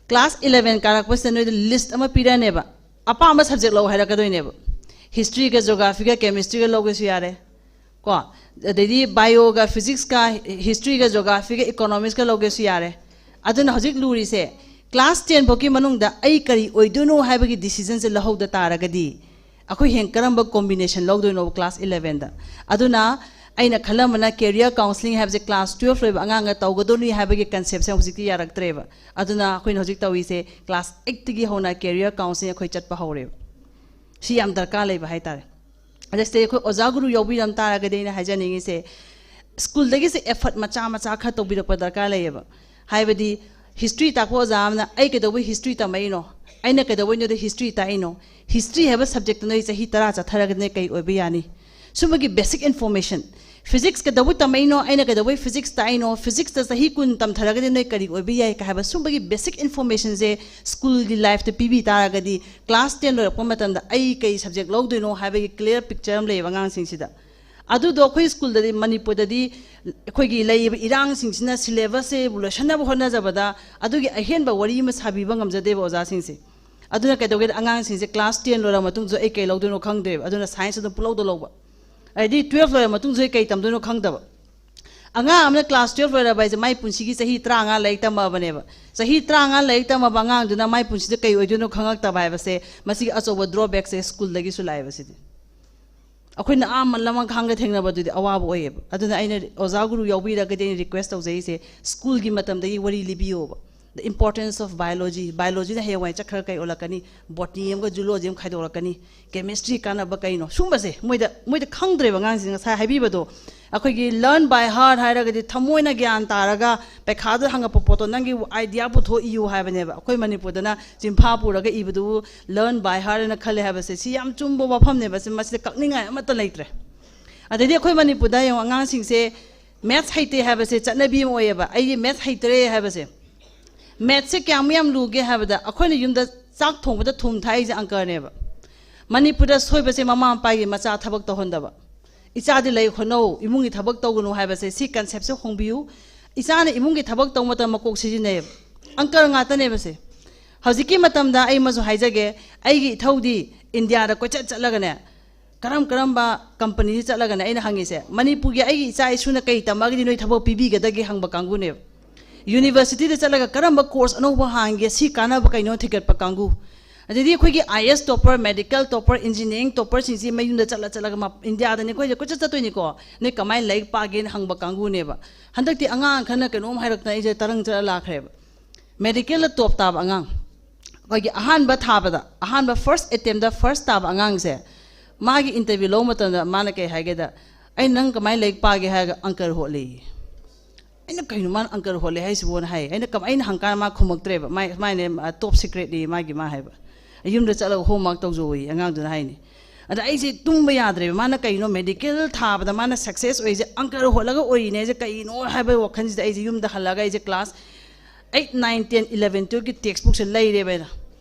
ꯀ꯭ꯂꯥꯁ ꯏꯂꯦꯚꯦꯟ ꯀꯥꯔꯛꯄꯁꯤꯗ ꯅꯣꯏꯗ ꯂꯤꯁ ꯑꯃ ꯄꯤꯔꯅꯦꯕ, ꯑꯄꯥꯝꯕ ꯁꯕꯖꯦꯛ ꯂꯧ ꯍꯥꯏꯔꯛꯀꯗꯣꯏꯅꯦꯕ꯫ ꯍꯤꯁꯇ꯭ꯔꯤꯒ ꯖꯣꯒ꯭ꯔꯥꯐꯤꯒ ꯀꯦꯃꯤꯁꯇ꯭ꯔꯤꯒ ꯂꯧꯒꯦꯁꯨ ꯌꯥꯔꯦ, ꯀꯣ, ꯑꯗꯩꯗꯤ ꯕꯥꯏꯑꯣꯒ ꯐꯤꯖꯤꯛꯁꯀ ꯍꯤꯁꯇ꯭ꯔꯤꯒ ꯖꯣꯒ꯭ꯔꯥꯐꯤꯒ ꯏꯀꯣꯅꯣꯃꯤꯛꯁꯀ ꯂꯧꯒꯦꯁꯨ ꯌꯥꯔꯦ꯫ ꯑꯗꯨꯅ ꯍꯧꯖꯤꯛ ꯂꯨꯔꯤꯁꯦ, ꯀ꯭ꯂꯥꯁ ꯇꯦꯟ ꯐꯥꯎꯒꯤ ꯃꯅꯨꯡꯗ ꯑꯩ ꯀꯔꯤ ꯑꯣꯏꯗꯣꯏꯅꯣ ꯍꯥꯏꯕꯒꯤ ꯗꯤꯁꯤꯖꯟꯁꯦ ꯂꯧꯍꯧꯗ ꯇꯥꯔꯒꯗꯤ, ꯑꯩꯈꯣꯏ ꯍꯌꯦꯡ ꯀꯔꯝꯕ ꯀꯣꯝꯕꯤꯅꯦꯁꯟ ꯂꯧꯗꯣꯏꯅꯣꯕ ꯀ꯭ꯂꯥꯁ ꯏꯂꯦꯚꯦꯟꯗ? ꯑꯗꯨꯅ ꯑꯩꯅ ꯈꯜꯂꯝꯕꯅ ꯀꯦꯔꯤꯌꯔ ꯀꯥꯎꯟꯁꯤꯂꯤꯡ ꯍꯥꯏꯕꯁꯦ ꯀ꯭ꯂꯥꯁ ꯇꯨꯌꯦꯜꯐ ꯂꯣꯏꯕ ꯑꯉꯥꯡꯅ ꯇꯧꯒꯗꯣꯏꯅꯤ ꯍꯥꯏꯕꯒꯤ ꯀꯟꯁꯦꯞꯁꯦ ꯍꯧꯖꯤꯛꯇꯤ ꯌꯥꯔꯛꯇ꯭ꯔꯦꯕ꯫ ꯑꯗꯨꯅ ꯑꯩꯈꯣꯏꯅ ꯍꯧꯖꯤꯛ ꯇꯧꯔꯤꯁꯦ, ꯀ꯭ꯂꯥꯁ ꯑꯩꯠꯇꯒꯤ ꯍꯧꯅ ꯀꯦꯔꯤꯌꯔ ꯀꯥꯎꯟꯁꯤꯂꯤꯡ ꯑꯩꯈꯣꯏ ꯆꯠꯄ ꯍꯧꯔꯦꯕ꯫ ꯁꯤ ꯌꯥꯝ ꯗꯔꯀꯥꯔ ꯂꯩꯕ ꯍꯥꯏꯇꯥꯔꯦ꯫ ꯑꯗ ꯁꯤꯗꯩ ꯑꯩꯈꯣꯏ ꯑꯣꯖꯥ ꯒꯨꯔꯨ ꯌꯥꯎꯕꯤꯔꯝ ꯇꯥꯔꯒꯗꯤ ꯑꯩꯅ ꯍꯥꯏꯖꯅꯤꯡꯉꯤꯁꯦ, ꯁ꯭ꯀꯨꯜꯗꯒꯤꯁꯦ ꯑꯦꯐꯔꯠ ꯃꯆꯥ ꯃꯆꯥ ꯈꯔ ꯇꯧꯕꯤꯔꯛꯄ ꯗꯔꯀꯥꯔ ꯂꯩꯌꯦꯕ꯫ ꯍꯥꯏꯕꯗꯤ ꯍꯤꯁꯇ꯭ꯔꯤ ꯇꯥꯛꯄ ꯑꯣꯖꯥ ꯑꯃꯅ ꯑꯩ ꯀꯩꯗꯧꯕꯩ ꯍꯤꯁꯇ꯭ꯔꯤ ꯇꯝꯃꯛꯏꯅꯣ, ꯑꯩꯅ ꯀꯩꯗꯧꯕꯩꯅꯣꯗ ꯍꯤꯁꯇ꯭ꯔꯤ ꯇꯥꯛꯏꯅꯣ, ꯍꯤꯁꯇ꯭ꯔꯤ ꯍꯥꯏꯕ ꯁꯕꯖꯦꯛꯇ ꯅꯣꯏ ꯆꯍꯤ ꯇꯔꯥ ꯆꯠꯊꯔꯒꯗꯤ ꯅꯣꯏ ꯀꯩ ꯑꯣꯏꯕ ꯌꯥꯅꯤ? ꯁꯨꯝꯕꯒꯤ ꯕꯦꯁꯤꯛ ꯏꯟꯐꯣꯔꯃꯦꯁꯟ, ꯐꯤꯖꯤꯛꯁ ꯀꯩꯗꯧꯕꯩ ꯇꯝꯃꯛꯏꯅꯣ, ꯑꯩꯅ ꯀꯩꯗꯧꯕꯩ ꯐꯤꯖꯤꯛꯁ ꯇꯥꯛꯏꯅꯣ, ꯐꯤꯖꯤꯛꯁꯇ ꯆꯍꯤ ꯀꯨꯟ ꯇꯝꯊꯔꯒꯗꯤ ꯅꯣꯏ ꯀꯔꯤ ꯑꯣꯏꯕ ꯌꯥꯏ ꯀ ꯍꯥꯏꯕ ꯁꯨꯝꯕꯒꯤ ꯕꯦꯁꯤꯛ ꯏꯟꯐꯣꯔꯃꯦꯁꯟꯁꯦ ꯁ꯭ꯀꯨꯜꯒꯤ ꯂꯥꯏꯐꯇ ꯄꯤꯕꯤ ꯇꯥꯔꯒꯗꯤ, ꯀ꯭ꯂꯥꯁ ꯇꯦꯟ ꯂꯣꯏꯔꯛꯄ ꯃꯇꯝꯗ ꯑꯩ ꯀꯩ ꯁꯕꯖꯦꯛ ꯂꯧꯗꯣꯏꯅꯣ ꯍꯥꯏꯕꯒꯤ ꯀ꯭ꯂꯤꯌꯥꯔ ꯄꯤꯛꯆꯔ ꯑꯃ ꯂꯩꯌꯦꯕ ꯑꯉꯥꯡꯁꯤꯡꯁꯤꯗ꯫ ꯑꯗꯨꯗꯣ ꯑꯩꯈꯣꯏ ꯁ꯭ꯀꯨꯜꯗꯗꯤ, ꯃꯅꯤꯄꯨꯔꯗꯗꯤ ꯑꯩꯈꯣꯏꯒꯤ ꯂꯩꯔꯤꯕ ꯏꯔꯥꯡꯁꯤꯡꯁꯤꯅ ꯁꯤꯂꯦꯕꯁꯁꯦ ꯂꯣꯏꯁꯟꯅꯕ ꯍꯣꯠꯅꯖꯕꯗ ꯑꯗꯨꯒꯤ ꯑꯍꯦꯟꯕ ꯋꯥꯔꯤ ꯑꯃ ꯁꯥꯕꯤꯕ ꯉꯝꯖꯗꯦꯕ ꯑꯣꯖꯥꯁꯤꯡꯁꯦ꯫ ꯑꯗꯨꯅ ꯀꯩꯗꯧꯒꯦꯗ, ꯑꯉꯥꯡꯁꯤꯡꯁꯦ ꯀ꯭ꯂꯥꯁ ꯇꯦꯟ ꯂꯣꯏꯔꯕ ꯃꯇꯨꯡꯗꯁꯨ ꯑꯩ ꯀꯩ ꯂꯧꯗꯣꯏꯅꯣ ꯈꯪꯗ꯭ꯔꯦꯕ, ꯑꯗꯨꯅ ꯁꯥꯏꯟꯁ ꯑꯗꯨꯝ ꯄꯨꯂꯧꯗ ꯂꯧꯕ꯫ ꯑꯗꯩꯗꯤ ꯇꯨꯌꯦꯜꯐ ꯂꯣꯏꯔꯕ ꯃꯇꯨꯡꯗꯁꯨ ꯑꯩ ꯀꯩ ꯇꯝꯗꯣꯏꯅꯣ ꯈꯪꯗꯕ꯫ ꯑꯉꯥꯡ ꯑꯃꯅ ꯀ꯭ꯂꯥꯁ ꯇꯨꯌꯦꯜꯐ ꯂꯣꯏꯔꯕ ꯍꯥꯏꯁꯦ ꯃꯥꯏ ꯄꯨꯟꯁꯤꯒꯤ ꯆꯍꯤ ꯇꯔꯥꯃꯉꯥ ꯂꯥꯏꯔꯤꯛ ꯇꯝꯃꯛꯑꯕꯅꯦꯕ꯫ ꯆꯍꯤ ꯇꯔꯥꯃꯉꯥ ꯂꯥꯏꯔꯤꯛ ꯇꯝꯃꯕ ꯑꯉꯥꯡꯗꯨꯅ ꯃꯥꯏ ꯄꯨꯟꯁꯤꯗ ꯀꯩ ꯑꯣꯏꯗꯣꯏꯅꯣ ꯈꯪꯉꯛꯇꯕ ꯍꯥꯏꯕꯁꯦ, ꯃꯁꯤꯒꯤ ꯑꯆꯧꯕ ꯗ꯭ꯔꯣꯕꯦꯛꯁꯦ ꯁ꯭ꯀꯨꯜꯗꯒꯤꯁꯨ ꯂꯥꯛꯑꯦꯕ ꯁꯤꯗꯤ꯫ ꯑꯩꯈꯣꯏꯅ ꯑꯥ ꯂꯃꯈꯥꯡꯗ ꯊꯦꯡꯅꯕꯗꯨꯗꯤ ꯑꯋꯥꯕ ꯑꯣꯏꯌꯦꯕ꯫ ꯑꯗꯨꯅ ꯑꯩꯅ ꯑꯣꯖꯥ ꯒꯨꯔꯨ ꯌꯥꯎꯕꯤꯔꯒꯗꯤ ꯑꯩꯅ ꯔꯤꯀ꯭ꯋꯦꯁ ꯇꯧꯖꯔꯤꯁꯦ, ꯁ꯭ꯀꯨꯜꯒꯤ ꯃꯇꯝꯗꯒꯤ ꯋꯥꯔꯤ ꯂꯤꯕꯤꯌꯣꯕ꯫ The importance of biology, ꯕꯥꯏꯑꯣꯂꯣꯖꯤꯅ ꯍꯌꯦꯡꯋꯥꯏ ꯆꯠꯈ꯭ꯔꯒ ꯀꯩ ꯑꯣꯜꯂꯛꯀꯅꯤ, ꯕꯣꯇꯅꯤ ꯑꯃꯒ ꯖꯨꯂꯣꯖꯤ ꯑꯃ ꯈꯥꯏꯗꯣꯛꯂꯛꯀꯅꯤ, ꯀꯦꯃꯤꯁꯇ꯭ꯔꯤ ꯀꯥꯟꯅꯕ ꯀꯩꯅꯣ, ꯁꯨꯝꯕꯁꯦ ꯃꯣꯏꯗ, ꯃꯣꯏꯗ ꯈꯪꯗ꯭ꯔꯦꯕ ꯑꯉꯥꯡꯁꯤꯡ꯫ ꯉꯁꯥꯏ ꯍꯥꯏꯕꯤꯕꯗꯣ, ꯑꯩꯈꯣꯏꯒꯤ ꯂꯔꯟ ꯕꯥꯏ ꯍꯥꯔꯠ ꯍꯥꯏꯔꯒꯗꯤ ꯊꯃꯣꯏꯅ ꯒ꯭ꯌꯥꯟ ꯇꯥꯔꯒ ꯄꯩꯈꯥꯗ ꯍꯪꯉꯛꯄ ꯄꯣꯠꯇꯣ ꯅꯪꯒꯤ ꯑꯥꯏꯗꯤꯌꯥ ꯄꯨꯊꯣꯛ ꯏꯌꯨ ꯍꯥꯏꯕꯅꯦꯕ꯫ ꯑꯩꯈꯣꯏ ꯃꯅꯤꯄꯨꯔꯗꯅ ꯆꯤꯟꯐꯥ ꯄꯨꯔꯒ ꯏꯕꯗꯨꯕꯨ ꯂꯔꯟ ꯕꯥꯏ ꯍꯥꯔꯠ ꯍꯥꯏꯅ ꯈꯜꯂꯦ ꯍꯥꯏꯕꯁꯦ, ꯁꯤ ꯌꯥꯝ ꯆꯨꯝꯕ ꯋꯥꯐꯝꯅꯦꯕ꯫ ꯁꯤ, ꯃꯁꯤꯗ ꯀꯛꯅꯤꯡꯉꯥꯏ ꯑꯃꯠꯇ ꯂꯩꯇ꯭ꯔꯦ꯫ ꯑꯗꯩꯗꯤ ꯑꯩꯈꯣꯏ ꯃꯅꯤꯄꯨꯔꯗ ꯌꯦꯡꯉꯣ, ꯑꯉꯥꯡꯁꯤꯡꯁꯦ ꯃꯦꯠꯁ ꯍꯩꯇꯦ ꯍꯥꯏꯕꯁꯦ ꯆꯠꯅꯕꯤ ꯑꯃ ꯑꯣꯏꯌꯦꯕ꯫ ꯑꯩꯗꯤ ꯃꯦꯠꯁ ꯍꯩꯇ꯭ꯔꯦ ꯍꯥꯏꯕꯁꯦ꯫ ꯃꯦꯠꯁꯁꯦ ꯀꯌꯥꯃꯨꯛ ꯌꯥꯝ ꯂꯨꯒꯦ ꯍꯥꯏꯕꯗ, ꯑꯩꯈꯣꯏꯅ ꯌꯨꯝꯗ ꯆꯥꯛ ꯊꯣꯡꯕꯗ ꯊꯨꯝ ꯊꯥꯛꯏꯁꯦ ꯑꯪꯀꯔꯅꯦꯕ꯫ ꯃꯅꯤꯄꯨꯔꯗ ꯁꯣꯏꯕꯁꯦ ꯃꯃꯥ ꯃꯄꯥꯒꯤ ꯃꯆꯥ ꯊꯕꯛ ꯇꯧꯍꯟꯗꯕ꯫ ꯏꯆꯥꯗꯤ ꯂꯥꯏꯔꯤꯛ ꯍꯣꯠꯅꯧ, ꯏꯃꯨꯡꯒꯤ ꯊꯕꯛ ꯇꯧꯒꯅꯨ ꯍꯥꯏꯕꯁꯦ, ꯁꯤ ꯀꯟꯁꯦꯞꯁꯦ ꯍꯣꯡꯕꯤꯌꯨ꯫ ꯏꯆꯥꯅ ꯏꯃꯨꯡꯒꯤ ꯊꯕꯛ ꯇꯧꯕ ꯃꯇꯝꯗ ꯃꯀꯣꯛ ꯁꯤꯖꯤꯟꯅꯩꯌꯦꯕ꯫ ꯑꯪꯀꯔ ꯉꯥꯛꯇꯅꯦꯕ ꯁꯦ꯫ ꯍꯧꯖꯤꯛꯀꯤ ꯃꯇꯝꯗ ꯑꯩ ꯑꯃꯁꯨ ꯍꯥꯏꯖꯒꯦ, ꯑꯩꯒꯤ ꯏꯊꯧꯗꯤ ꯏꯟꯗꯤꯌꯥꯗ ꯀꯣꯏꯆꯠ ꯆꯠꯂꯒꯅꯦ, ꯀꯔꯝ ꯀꯔꯝꯕ ꯀꯝꯄꯅꯤꯗ ꯆꯠꯂꯒꯅꯦ ꯑꯩꯅ ꯍꯪꯉꯤꯁꯦ, ꯃꯅꯤꯄꯨꯔꯒꯤ ꯑꯩꯒꯤ ꯏꯆꯥ ꯏꯁꯨꯅ ꯀꯩ ꯇꯝꯃꯒꯗꯤ ꯅꯣꯏ ꯊꯕꯛ ꯄꯤꯕꯤꯒꯗꯒꯦ ꯍꯪꯕ ꯀꯥꯡꯕꯨꯅꯦꯕ꯫ ꯌꯨꯅꯤꯚꯔꯁꯤꯇꯤꯗ ꯆꯠꯂꯒ ꯀꯔꯝꯕ ꯀꯣꯔꯁ ꯑꯅꯧꯕ ꯍꯥꯡꯒꯦ, ꯁꯤ ꯀꯥꯟꯅꯕ ꯀꯩꯅꯣ ꯊꯤꯒꯠꯄ ꯀꯥꯡꯕꯨ꯫ ꯑꯗꯩꯗꯤ ꯑꯩꯈꯣꯏꯒꯤ ꯑꯥꯏ ꯑꯦꯁ ꯇꯣꯞꯄꯔ, ꯃꯦꯗꯤꯀꯦꯜ ꯇꯣꯞꯄꯔ, ꯏꯟꯖꯤꯅꯤꯌꯥꯔꯤꯡ ꯇꯣꯞꯄꯔꯁꯤꯡꯁꯤ ꯃꯌꯨꯝꯗ ꯆꯠꯂ ꯆꯠꯂꯒ ꯃ-, ꯏꯟꯗꯤꯌꯥꯗꯅꯦ ꯑꯩꯈꯣꯏꯁꯦ ꯀꯣꯏꯆꯠ ꯆꯠꯇꯣꯏꯅꯤꯀꯣ, ꯅꯣꯏ ꯀꯃꯥꯏꯅ ꯂꯥꯏꯔꯤꯛ ꯄꯥꯒꯦꯅ ꯍꯪꯕ ꯀꯥꯡꯕꯨꯅꯦꯕ꯫ ꯍꯟꯗꯛꯇꯤ ꯑꯉꯥꯡ ꯈꯔꯅ ꯀꯩꯅꯣꯝ ꯍꯥꯏꯔꯛꯇꯅ ꯑꯩꯁꯦ ꯇꯔꯪ ꯆꯠꯂ ꯂꯥꯛꯈ꯭ꯔꯦꯕ꯫ ꯃꯦꯗꯤꯀꯦꯜꯗ ꯇꯣꯞ ꯇꯥꯕ ꯑꯉꯥꯡ, ꯑꯩꯈꯣꯏꯒꯤ ꯑꯍꯥꯟꯕ ꯊꯥꯕꯗ, ꯑꯍꯥꯟꯕ ꯐꯥꯔꯁ ꯑꯦꯇꯦꯝꯗ ꯐꯥꯔꯁ ꯇꯥꯕ ꯑꯉꯥꯡꯁꯦ, ꯃꯥꯒꯤ ꯏꯟꯇꯔꯚ꯭ꯌꯨ ꯂꯧꯕ ꯃꯇꯝꯗ ꯃꯥꯅ ꯀꯩ ꯍꯥꯏꯒꯦꯗ, "ꯑꯩ ꯅꯪ ꯀꯃꯥꯏꯅ ꯂꯥꯏꯔꯤꯛ ꯄꯥꯒꯦ?" ꯍꯥꯏꯔꯒ, "ꯑꯪꯀꯔ ꯍꯣꯠꯂꯦꯌꯦ"꯫ ꯑꯩꯅ, "ꯀꯩꯅꯣ ꯃꯥꯅ ꯑꯪꯀꯔ ꯍꯣꯠꯂꯦ ꯍꯥꯏꯁꯤꯕꯣꯅ?" ꯍꯥꯏ꯫ ꯑꯩꯅ ꯀꯃꯥꯏꯅ ꯍꯪꯀꯥꯟꯗ ꯃꯥ ꯈꯨꯝꯃꯛꯇ꯭ꯔꯦꯕ꯫ ꯃꯥꯏ, ꯃꯥꯏꯅꯦ, "ꯇꯣꯞ ꯁꯤꯀ꯭ꯔꯦꯠꯅꯤ ꯃꯥꯒꯤ", ꯃꯥ ꯍꯥꯏꯕ꯫ "ꯌꯨꯝꯗ ꯆꯠꯂꯒ ꯍꯣꯝꯋꯥꯔꯛ ꯇꯧꯖꯧꯏ" ꯑꯉꯥꯡꯗꯨꯅ ꯍꯥꯏꯅꯤ꯫ ꯑꯗ ꯑꯩꯁꯦ ꯇꯨꯝꯕ ꯌꯥꯗ꯭ꯔꯦꯕ꯫ ꯃꯥꯅ ꯀꯩꯅꯣ ꯃꯦꯗꯤꯀꯦꯜ ꯊꯥꯕꯗ ꯃꯥꯅ ꯁꯛꯁꯦꯁ ꯑꯣꯏꯁꯦ, ꯑꯪꯀꯔ ꯍꯣꯠꯂꯒ ꯑꯣꯏꯔꯤꯅꯦ ꯍꯥꯏꯁꯦ ꯀꯩꯅꯣ ꯍꯥꯏꯕ ꯋꯥꯈꯜꯁꯤꯗ ꯑꯩꯁꯦ ꯌꯨꯝꯗ ꯍꯜꯂꯒ ꯑꯩꯁꯦ class eight, nine, ten, eleven, ꯇꯨꯌꯦꯜꯐꯀꯤ ꯇꯦꯛꯁ ꯕꯨꯛꯁꯦ ꯂꯩꯔꯦꯕ ꯑꯩꯅ꯫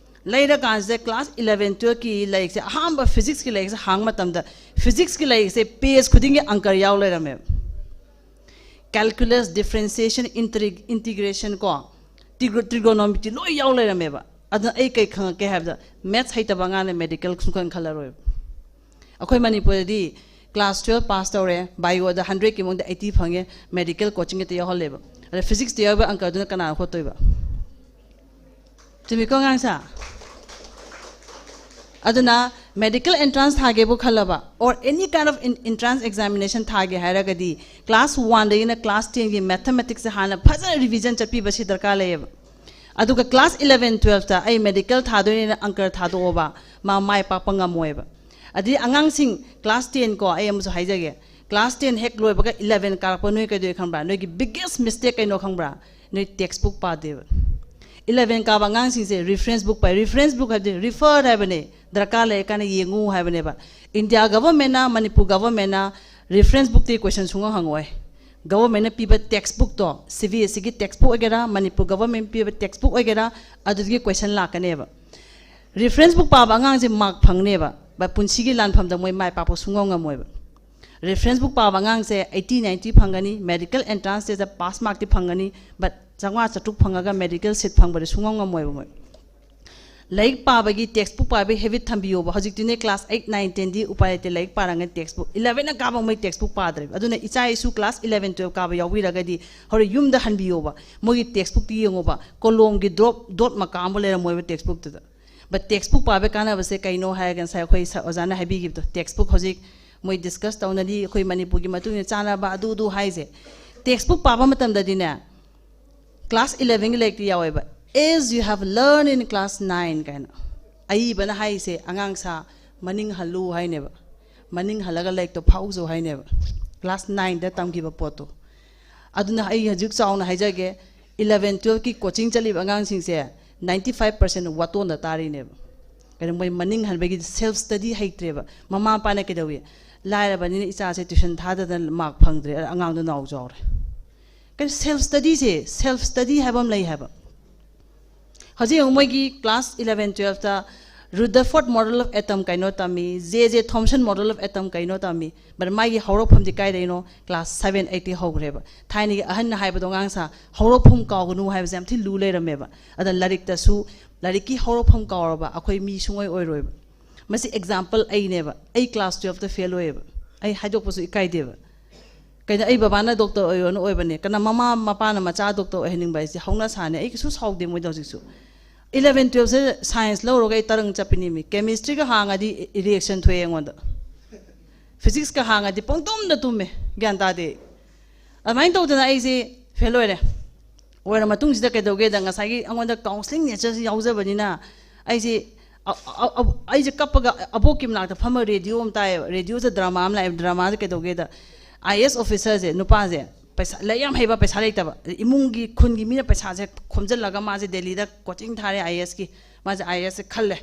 ꯂꯩꯔꯀꯥꯟꯁꯤꯗ ꯀ꯭ꯂꯥꯁ ꯏꯂꯚꯦꯟ, ꯇꯨꯌꯦꯜꯐꯀꯤ ꯂꯥꯏꯔꯤꯛꯁꯦ, ꯑꯍꯥꯟꯕ ꯐꯤꯖꯤꯛꯁꯀꯤ ꯂꯥꯏꯔꯤꯛꯁꯦ ꯍꯥꯡꯕ ꯃꯇꯝꯗ, ꯐꯤꯖꯤꯛꯁꯀꯤ ꯂꯥꯏꯔꯤꯛꯁꯦ ꯄꯦꯖ ꯈꯨꯗꯤꯡꯒꯤ ꯑꯪꯀꯔ ꯌꯥꯎ ꯂꯩꯔꯝꯃꯦꯕ꯫ ꯀꯦꯜꯀꯨꯂꯁ, ꯗꯤꯐ꯭ꯔꯦꯟꯁꯤꯌꯦꯁꯟ, ꯏꯟꯇꯤꯒ꯭ꯔꯦꯁꯟ ꯀꯣ, ꯇ꯭ꯔꯤꯒꯣꯅꯣꯃꯤꯇ꯭ꯔꯤ ꯂꯣꯏ ꯌꯥꯎ ꯂꯩꯔꯝꯃꯦꯕ꯫ ꯑꯗꯨꯅ ꯑꯩ ꯀꯩ ꯈꯪꯉꯛꯀꯦ ꯍꯥꯏꯕꯗ, ꯃꯦꯠꯁ ꯍꯩꯇꯕ ꯑꯉꯥꯡꯅ ꯃꯦꯗꯤꯀꯦꯜ ꯁꯨꯡꯈꯟ ꯈꯜꯂꯔꯣꯏꯕ꯫ ꯑꯩꯈꯣꯏ ꯃꯅꯤꯄꯨꯔꯗꯗꯤ ꯀ꯭ꯂꯥꯁ ꯇꯨꯌꯦꯜꯐ ꯄꯥꯁ ꯇꯧꯔꯦ, ꯕꯥꯏꯑꯣꯗ ꯍꯟꯗ꯭ꯔꯦꯠꯀꯤ ꯃꯅꯨꯡꯗ ꯑꯩꯠꯇꯤ ꯐꯪꯉꯦ, ꯃꯦꯗꯤꯀꯦꯜ ꯀꯣꯆꯤꯡ ꯍꯦꯛꯇ ꯌꯥꯎꯍꯜꯂꯦꯕ꯫ ꯑꯗ ꯐꯤꯖꯤꯛꯁꯇ ꯌꯥꯎꯕ ꯑꯪꯀꯗꯨꯅ ꯀꯅꯥꯅ ꯍꯣꯠꯇꯣꯏꯕ? ꯆꯨꯝꯃꯤꯀꯣ, ꯑꯉꯥꯡꯁꯥ? ꯑꯗꯨꯅ ꯃꯦꯗꯤꯀꯦꯜ ꯑꯦꯟꯇ꯭ꯔꯥꯟꯁ ꯊꯥꯒꯦꯕꯨ ꯈꯜꯂꯕ, or any kind of entrance examination ꯊꯥꯒꯦ ꯍꯥꯏꯔꯒꯗꯤ, ꯀ꯭ꯂꯥꯁ ꯋꯥꯟꯗꯒꯤꯅ ꯀ꯭ꯂꯥꯁ ꯇꯦꯟꯒꯤ ꯃꯦꯊꯃꯦꯇꯤꯛꯁꯁꯦ ꯍꯥꯟꯅ ꯐꯖꯅ ꯔꯤꯚꯤꯖꯟ ꯆꯠꯄꯤꯕꯁꯤ ꯗꯔꯀꯥꯔ ꯂꯩꯌꯦꯕ꯫ ꯑꯗꯨꯒ ꯀ꯭ꯂꯥꯁ ꯏꯂꯚꯦꯟ, ꯇꯨꯌꯦꯜꯐꯇ ꯑꯩ ꯃꯦꯗꯤꯀꯦꯜ ꯊꯥꯗꯣꯏꯅꯦꯅ ꯑꯪꯀꯔ ꯊꯥꯗꯣꯛꯑꯣꯕ, ꯃꯥ ꯃꯥꯏ ꯄꯥꯛꯄ ꯉꯝꯃꯣꯏꯕ꯫ ꯑꯗꯩ ꯑꯉꯥꯡꯁꯤꯡ ꯀ꯭ꯂꯥꯁ ꯇꯦꯟ ꯀꯣ, ꯑꯩ ꯑꯃꯁꯨ ꯍꯥꯏꯖꯒꯦ, ꯀ꯭ꯂꯥꯁ ꯇꯦꯟ ꯍꯦꯛ ꯂꯣꯏꯕꯒ ꯏꯂꯚꯦꯟ ꯀꯥꯔꯛꯄ ꯅꯣꯏ ꯀꯩꯗꯧꯏ ꯈꯪꯕ꯭ꯔꯥ? ꯅꯣꯏꯒꯤ ꯕꯤꯒꯦꯁ ꯃꯤꯁꯇꯦꯛ ꯀꯩꯅꯣ ꯈꯪꯕ꯭ꯔꯥ? ꯅꯣꯏ ꯇꯦꯛꯁ ꯕꯨꯛ ꯄꯥꯗꯦꯕ꯫ ꯏꯂꯚꯦꯟ ꯀꯥꯕ ꯑꯉꯥꯡꯁꯤꯡꯁꯦ ꯔꯤꯐꯔꯦꯟꯁ ꯕꯨꯛ ꯄꯥꯏ꯫ ꯔꯤꯐꯔꯦꯟꯁ ꯕꯨꯛ ꯍꯥꯏꯕꯗꯤ ꯔꯤꯐꯔ ꯍꯥꯏꯕꯅꯦ, ꯗꯔꯀꯥꯔ ꯂꯩꯔ ꯀꯥꯟꯗ ꯌꯦꯡꯉꯨ ꯍꯥꯏꯕꯅꯦꯕ꯫ ꯏꯟꯗꯤꯌꯥ ꯒꯚꯔꯟꯃꯦꯟꯅ, ꯃꯅꯤꯄꯨꯔ ꯒꯚꯔꯟꯃꯦꯟꯅ ꯔꯤꯐꯔꯦꯟꯁ ꯕꯨꯛꯇꯤ ꯀꯣꯏꯁꯟ ꯁꯨꯡꯍꯪ ꯍꯪꯉꯛꯑꯣꯏ꯫ ꯒꯚꯔꯟꯃꯦꯟꯅ ꯄꯤꯕ ꯇꯦꯛꯁ ꯕꯨꯛꯇꯣ, ꯁꯤ ꯕꯤ ꯑꯦꯁ ꯏꯒꯤ ꯇꯦꯛꯁ ꯕꯨꯛ ꯑꯣꯏꯒꯦꯔꯥ, ꯃꯅꯤꯄꯨꯔ ꯒꯚꯔꯟꯃꯦꯟ ꯄꯤꯕ ꯇꯦꯛꯁ ꯕꯨꯛ ꯑꯣꯏꯒꯦꯔꯥ, ꯑꯗꯨꯗꯒꯤ ꯀꯣꯏꯁꯟ ꯂꯥꯛꯀꯅꯦꯕ꯫ ꯔꯤꯐꯔꯦꯟꯁ ꯕꯨꯛ ꯄꯥꯕ ꯑꯉꯥꯡꯁꯦ ꯃꯥꯔꯛ ꯐꯪꯅꯦꯕ, but ꯄꯨꯟꯁꯤꯒꯤ ꯂꯥꯟꯐꯝꯗ ꯃꯣꯏ ꯃꯥꯏ ꯄꯥꯛꯄ ꯁꯨꯡꯉꯝ ꯉꯝꯃꯣꯏꯕ꯫ ꯔꯤꯐꯔꯦꯟꯁ ꯕꯨꯛ ꯄꯥꯕ ꯑꯉꯥꯡꯁꯦ ꯑꯩꯠꯇꯤ, ꯅꯥꯏꯟꯇꯤ ꯐꯪꯒꯅꯤ, ꯃꯦꯗꯤꯀꯦꯜ ꯑꯦꯟꯇ꯭ꯔꯥꯟꯁ ꯇꯦꯁꯇ ꯄꯥꯁ ꯃꯥꯔꯛꯇꯤ ꯐꯪꯒꯅꯤ, but ꯆꯥꯝꯃꯉꯥ ꯆꯥꯇ꯭ꯔꯨꯛ ꯐꯪꯉꯒ ꯃꯦꯗꯤꯀꯦꯜ ꯁꯤꯠ ꯐꯪꯕꯗꯤ ꯁꯨꯡꯉꯝ ꯉꯝꯃꯣꯏꯕ ꯃꯣꯏ꯫ ꯂꯥꯏꯔꯤꯛ ꯄꯥꯕꯒꯤ ꯇꯦꯛꯁ ꯕꯨꯛ ꯄꯥꯕꯒꯤ ꯍꯦꯕꯤꯠ ꯊꯝꯕꯤꯌꯣꯕ꯫ ꯍꯧꯖꯤꯛꯇꯤꯅꯦ ꯀ꯭ꯂꯥꯁ ꯑꯩꯠ, ꯅꯥꯏꯟ, ꯇꯦꯟꯗꯤ ꯎꯄꯥꯏ ꯂꯩꯇꯦ, ꯂꯥꯏꯔꯤꯛ ꯄꯥꯔꯒ ꯇꯦꯛꯁ ꯕꯨꯛ꯫ ꯏꯂꯚꯦꯟꯅ ꯀꯥꯕ ꯃꯣꯏ ꯇꯦꯛꯁ ꯕꯨꯛ ꯄꯥꯗ꯭ꯔꯦꯕ꯫ ꯑꯗꯨꯅ ꯏꯆꯥ ꯏꯁꯨ ꯀ꯭ꯂꯥꯁ ꯏꯂꯚꯦꯟ, ꯇꯨꯌꯦꯜꯞ ꯀꯥꯕ ꯌꯥꯎꯕꯤꯔꯒꯗꯤ ꯍꯣꯔꯦꯟ ꯌꯨꯝꯗ ꯍꯟꯕꯤꯌꯣꯕ꯫ ꯃꯣꯏꯒꯤ ꯇꯦꯛꯁ ꯕꯨꯛꯇꯤ ꯌꯦꯡꯉꯣꯕ, ꯀꯣꯂꯣꯝꯒꯤ ꯗ꯭ꯔꯣꯞ ꯗꯣꯠ ꯃꯀꯥ ꯑꯃ ꯂꯩꯔꯝꯃꯣꯏꯕ ꯇꯦꯛꯁ ꯕꯨꯛꯇꯨꯗ꯫ ꯕꯠ ꯇꯦꯛꯁ ꯕꯨꯛ ꯄꯥꯕꯒꯤ ꯀꯥꯟꯅꯕꯁꯦ ꯀꯩꯅꯣ ꯍꯥꯏꯔꯒ ꯉꯁꯥꯏ ꯑꯩꯈꯣꯏ ꯁꯥꯔ ꯑꯣꯖꯥꯅ ꯍꯥꯏꯕꯤꯈꯤꯕꯗꯣ, ꯇꯦꯛꯁ ꯕꯨꯛ ꯍꯧꯖꯤꯛ ꯃꯣꯏ ꯗꯤꯁꯀꯁ ꯇꯧꯅꯔꯤ, ꯑꯩꯈꯣꯏ ꯃꯅꯤꯄꯨꯔꯒꯤ ꯃꯇꯨꯡ ꯏꯟꯅ ꯆꯥꯅꯕ ꯑꯗꯨ ꯑꯗꯨ ꯍꯥꯏꯁꯦ꯫ ꯇꯦꯛꯁ ꯕꯨꯛ ꯄꯥꯕ ꯃꯇꯝꯗꯗꯤꯅꯦ, ꯀ꯭ꯂꯥꯁ ꯏꯂꯚꯦꯟꯒꯤ ꯂꯥꯏꯔꯤꯛꯇꯤ ꯌꯥꯎꯋꯦꯕ, "As you have learned in class nine" ꯀꯥꯏꯅ꯫ ꯑꯏꯕꯅ ꯍꯥꯏꯔꯤꯁꯦ, "ꯑꯉꯥꯡ ꯁꯥ, ꯃꯅꯤꯡ ꯍꯜꯂꯨ" ꯍꯥꯏꯅꯦꯕ, "ꯃꯅꯤꯡ ꯍꯜꯂꯒ ꯂꯥꯏꯔꯤꯛꯇꯣ ꯐꯥꯎꯖꯧ" ꯍꯥꯏꯅꯦꯕ, ꯀ꯭ꯂꯥꯁ ꯅꯥꯏꯟꯗ ꯇꯝꯈꯤꯕ ꯄꯣꯠꯇꯣ꯫ ꯑꯗꯨꯅ ꯑꯩ ꯍꯧꯖꯤꯛ ꯆꯥꯎꯅ ꯍꯥꯏꯖꯒꯦ, ꯏꯂꯚꯦꯟ, ꯇꯨꯌꯦꯜꯞꯀꯤ ꯀꯣꯆꯤꯡ ꯆꯠꯂꯤꯕ ꯑꯉꯥꯡꯁꯤꯡꯁꯦ ꯅꯥꯏꯟꯇꯤ ꯐꯥꯏꯚ ꯄꯥꯔꯁꯦꯟ ꯋꯥꯇꯣꯟꯗ ꯇꯥꯔꯤꯅꯦꯕ꯫ ꯀꯩꯅꯣ, ꯃꯣꯏ ꯃꯅꯤꯡ ꯍꯟꯕꯒꯤ ꯁꯦꯜꯐ ꯁ꯭ꯇꯗꯤ ꯍꯩꯇ꯭ꯔꯦꯕ꯫ ꯃꯃꯥ ꯃꯄꯥꯅ ꯀꯩꯗꯧꯏ? "ꯂꯥꯏꯔꯕꯅꯤꯅ ꯏꯆꯥꯁꯦ ꯇ꯭ꯌꯨꯁꯟ ꯊꯥꯗꯗꯅ ꯃꯥꯔꯛ ꯐꯪꯗ꯭ꯔꯦ", ꯑꯉꯥꯡꯗꯣ ꯅꯥꯎ ꯆꯥꯎꯔꯦ꯫ ꯀꯩꯅꯣ, ꯁꯦꯜꯐ ꯁ꯭ꯇꯗꯤꯁꯦ, ꯁꯦꯜꯐ ꯁ꯭ꯇꯗꯤ ꯍꯥꯏꯕ ꯑꯃ ꯂꯩ ꯍꯥꯏꯕ꯫ ꯍꯧꯖꯤꯛ ꯌꯦꯡꯉꯨ, ꯃꯣꯏꯒꯤ class eleven, twelfth Rutherford model of atom ꯀꯩꯅꯣ ꯇꯝꯃꯤ, J J Thomson model of atom ꯀꯩꯅꯣ ꯇꯝꯃꯤ, but ꯃꯥꯒꯤ ꯍꯧꯔꯛꯐꯝꯗꯤ ꯀꯥꯏꯗꯩꯅꯣ? ꯀ꯭ꯂꯥꯁ ꯁꯚꯦꯟ, ꯑꯩꯠꯇꯤ ꯍꯧꯈ꯭ꯔꯦꯕ꯫ ꯊꯥꯏꯅꯒꯤ ꯑꯍꯟꯅ ꯍꯥꯏꯕꯗꯣ, "ꯑꯉꯥꯡ ꯁꯥ, ꯍꯧꯔꯛꯐꯝ ꯀꯥꯎꯒꯅꯨ" ꯍꯥꯏꯕꯁꯦ ꯌꯥꯝ ꯊꯤ ꯂꯨ ꯂꯩꯔꯝꯃꯦꯕ꯫ ꯑꯗ ꯂꯥꯏꯔꯤꯛꯇꯁꯨ, ꯂꯥꯏꯔꯤꯛꯀꯤ ꯍꯧꯔꯛꯐꯝ ꯀꯥꯎꯔꯕ ꯑꯩꯈꯣꯏ ꯃꯤ ꯁꯨꯡꯑꯣꯏ ꯑꯣꯏꯔꯣꯏꯕ꯫ ꯃꯁꯤ ꯑꯦꯛꯖꯥꯝꯄꯜ ꯑꯩꯅꯦꯕ꯫ ꯑꯩ ꯀ꯭ꯂꯥꯁ ꯇꯨꯌꯦꯜꯞꯇ ꯐꯦꯜ ꯑꯣꯏꯌꯦꯕ꯫ ꯑꯩ ꯍꯥꯏꯗꯣꯛꯄꯁꯨ ꯏꯀꯥꯏꯗꯦꯕ꯫ ꯀꯩꯅꯣ, ꯑꯩ ꯕꯕꯥꯅ ꯗꯣꯛꯇꯔ ꯑꯣꯏꯌꯣꯅ ꯑꯣꯏꯕꯅꯦ꯫ ꯀꯅꯥ, ꯃꯃꯥ ꯃꯄꯥꯅ ꯃꯆꯥ ꯗꯣꯛꯇꯔ ꯑꯣꯏꯍꯟꯅꯤꯡꯕ ꯍꯥꯏꯁꯦ ꯍꯧꯅ ꯁꯥꯅꯦ꯫ ꯑꯩ ꯀꯩꯁꯨ ꯁꯥꯎꯗꯦ ꯃꯣꯏꯗ ꯍꯧꯖꯤꯛꯁꯨ꯫ ꯏꯂꯚꯦꯟ, ꯇꯨꯌꯦꯜꯞꯁꯦ ꯁꯥꯏꯟꯁ ꯂꯧꯔꯒ ꯑꯩ ꯇꯔꯪ ꯆꯠꯄꯤꯅꯦꯃꯤ꯫ ꯀꯦꯃꯤꯁꯇ꯭ꯔꯤꯒ ꯍꯥꯡꯉꯗꯤ ꯔꯤꯌꯦꯛꯁꯟ ꯊꯣꯛꯑꯦ ꯑꯩꯉꯣꯟꯗ꯫ ꯐꯤꯖꯤꯛꯁꯀ ꯍꯥꯡꯉꯗꯤ ꯄꯪꯇꯨꯝꯗ ꯇꯨꯝꯃꯦ, ꯒ꯭ꯌꯥꯟ ꯇꯥꯗꯦ꯫ ꯑꯗꯨꯃꯥꯏꯅ ꯇꯧꯗꯅ ꯑꯩꯁꯦ ꯐꯦꯜ ꯑꯣꯏꯔꯦ꯫ ꯑꯣꯏꯔ ꯃꯇꯨꯡꯁꯤꯗ ꯀꯩꯗꯧꯒꯦꯗ, ꯉꯁꯥꯏꯒꯤ ꯑꯩꯉꯣꯟꯗ ꯀꯥꯎꯟꯁꯤꯂꯤꯡ ꯅꯦꯆꯔꯁꯤ ꯌꯥꯎꯖꯕꯅꯤꯅ ꯑꯩꯁꯦ ꯑ-, ꯑ-, ꯑ-, ꯑꯩꯁꯦ ꯀꯞꯄꯒ ꯑꯕꯣꯛꯀꯤ ꯃꯅꯥꯛꯇ ꯐꯝꯃ ꯔꯦꯗꯤꯑꯣ ꯑꯃ ꯇꯥꯏꯌꯦꯕ꯫ ꯔꯦꯗꯤꯑꯣꯁꯦ ꯗ꯭ꯔꯃꯥ ꯑꯃ ꯂꯥꯛꯑꯦꯕ꯫ ꯗ꯭ꯔꯃꯥꯁꯦ ꯀꯩꯗꯧꯒꯦꯗ, ꯑꯥꯏ ꯑꯦꯁ ꯑꯣꯐꯤꯁꯔꯁꯦ, ꯅꯨꯄꯥꯁꯦ, ꯄꯩꯁꯥ, ꯂꯥꯏꯔꯤꯛ ꯌꯥꯝ ꯍꯩꯕ, ꯄꯩꯁꯥ ꯂꯩꯇꯕ, ꯏꯃꯨꯡꯒꯤ, ꯈꯨꯟꯒꯤ ꯃꯤꯅ ꯄꯩꯁꯥꯁꯦ ꯈꯣꯝꯖꯤꯜꯂꯒ ꯃꯥꯁꯦ ꯗꯦꯜꯂꯤꯗ ꯀꯣꯆꯤꯡ ꯊꯥꯔꯦ, ꯑꯥꯏ ꯑꯦꯁꯀꯤ꯫ ꯃꯥꯁꯦ ꯑꯥꯏ ꯑꯦꯁꯁꯦ ꯈꯜꯂꯦ꯫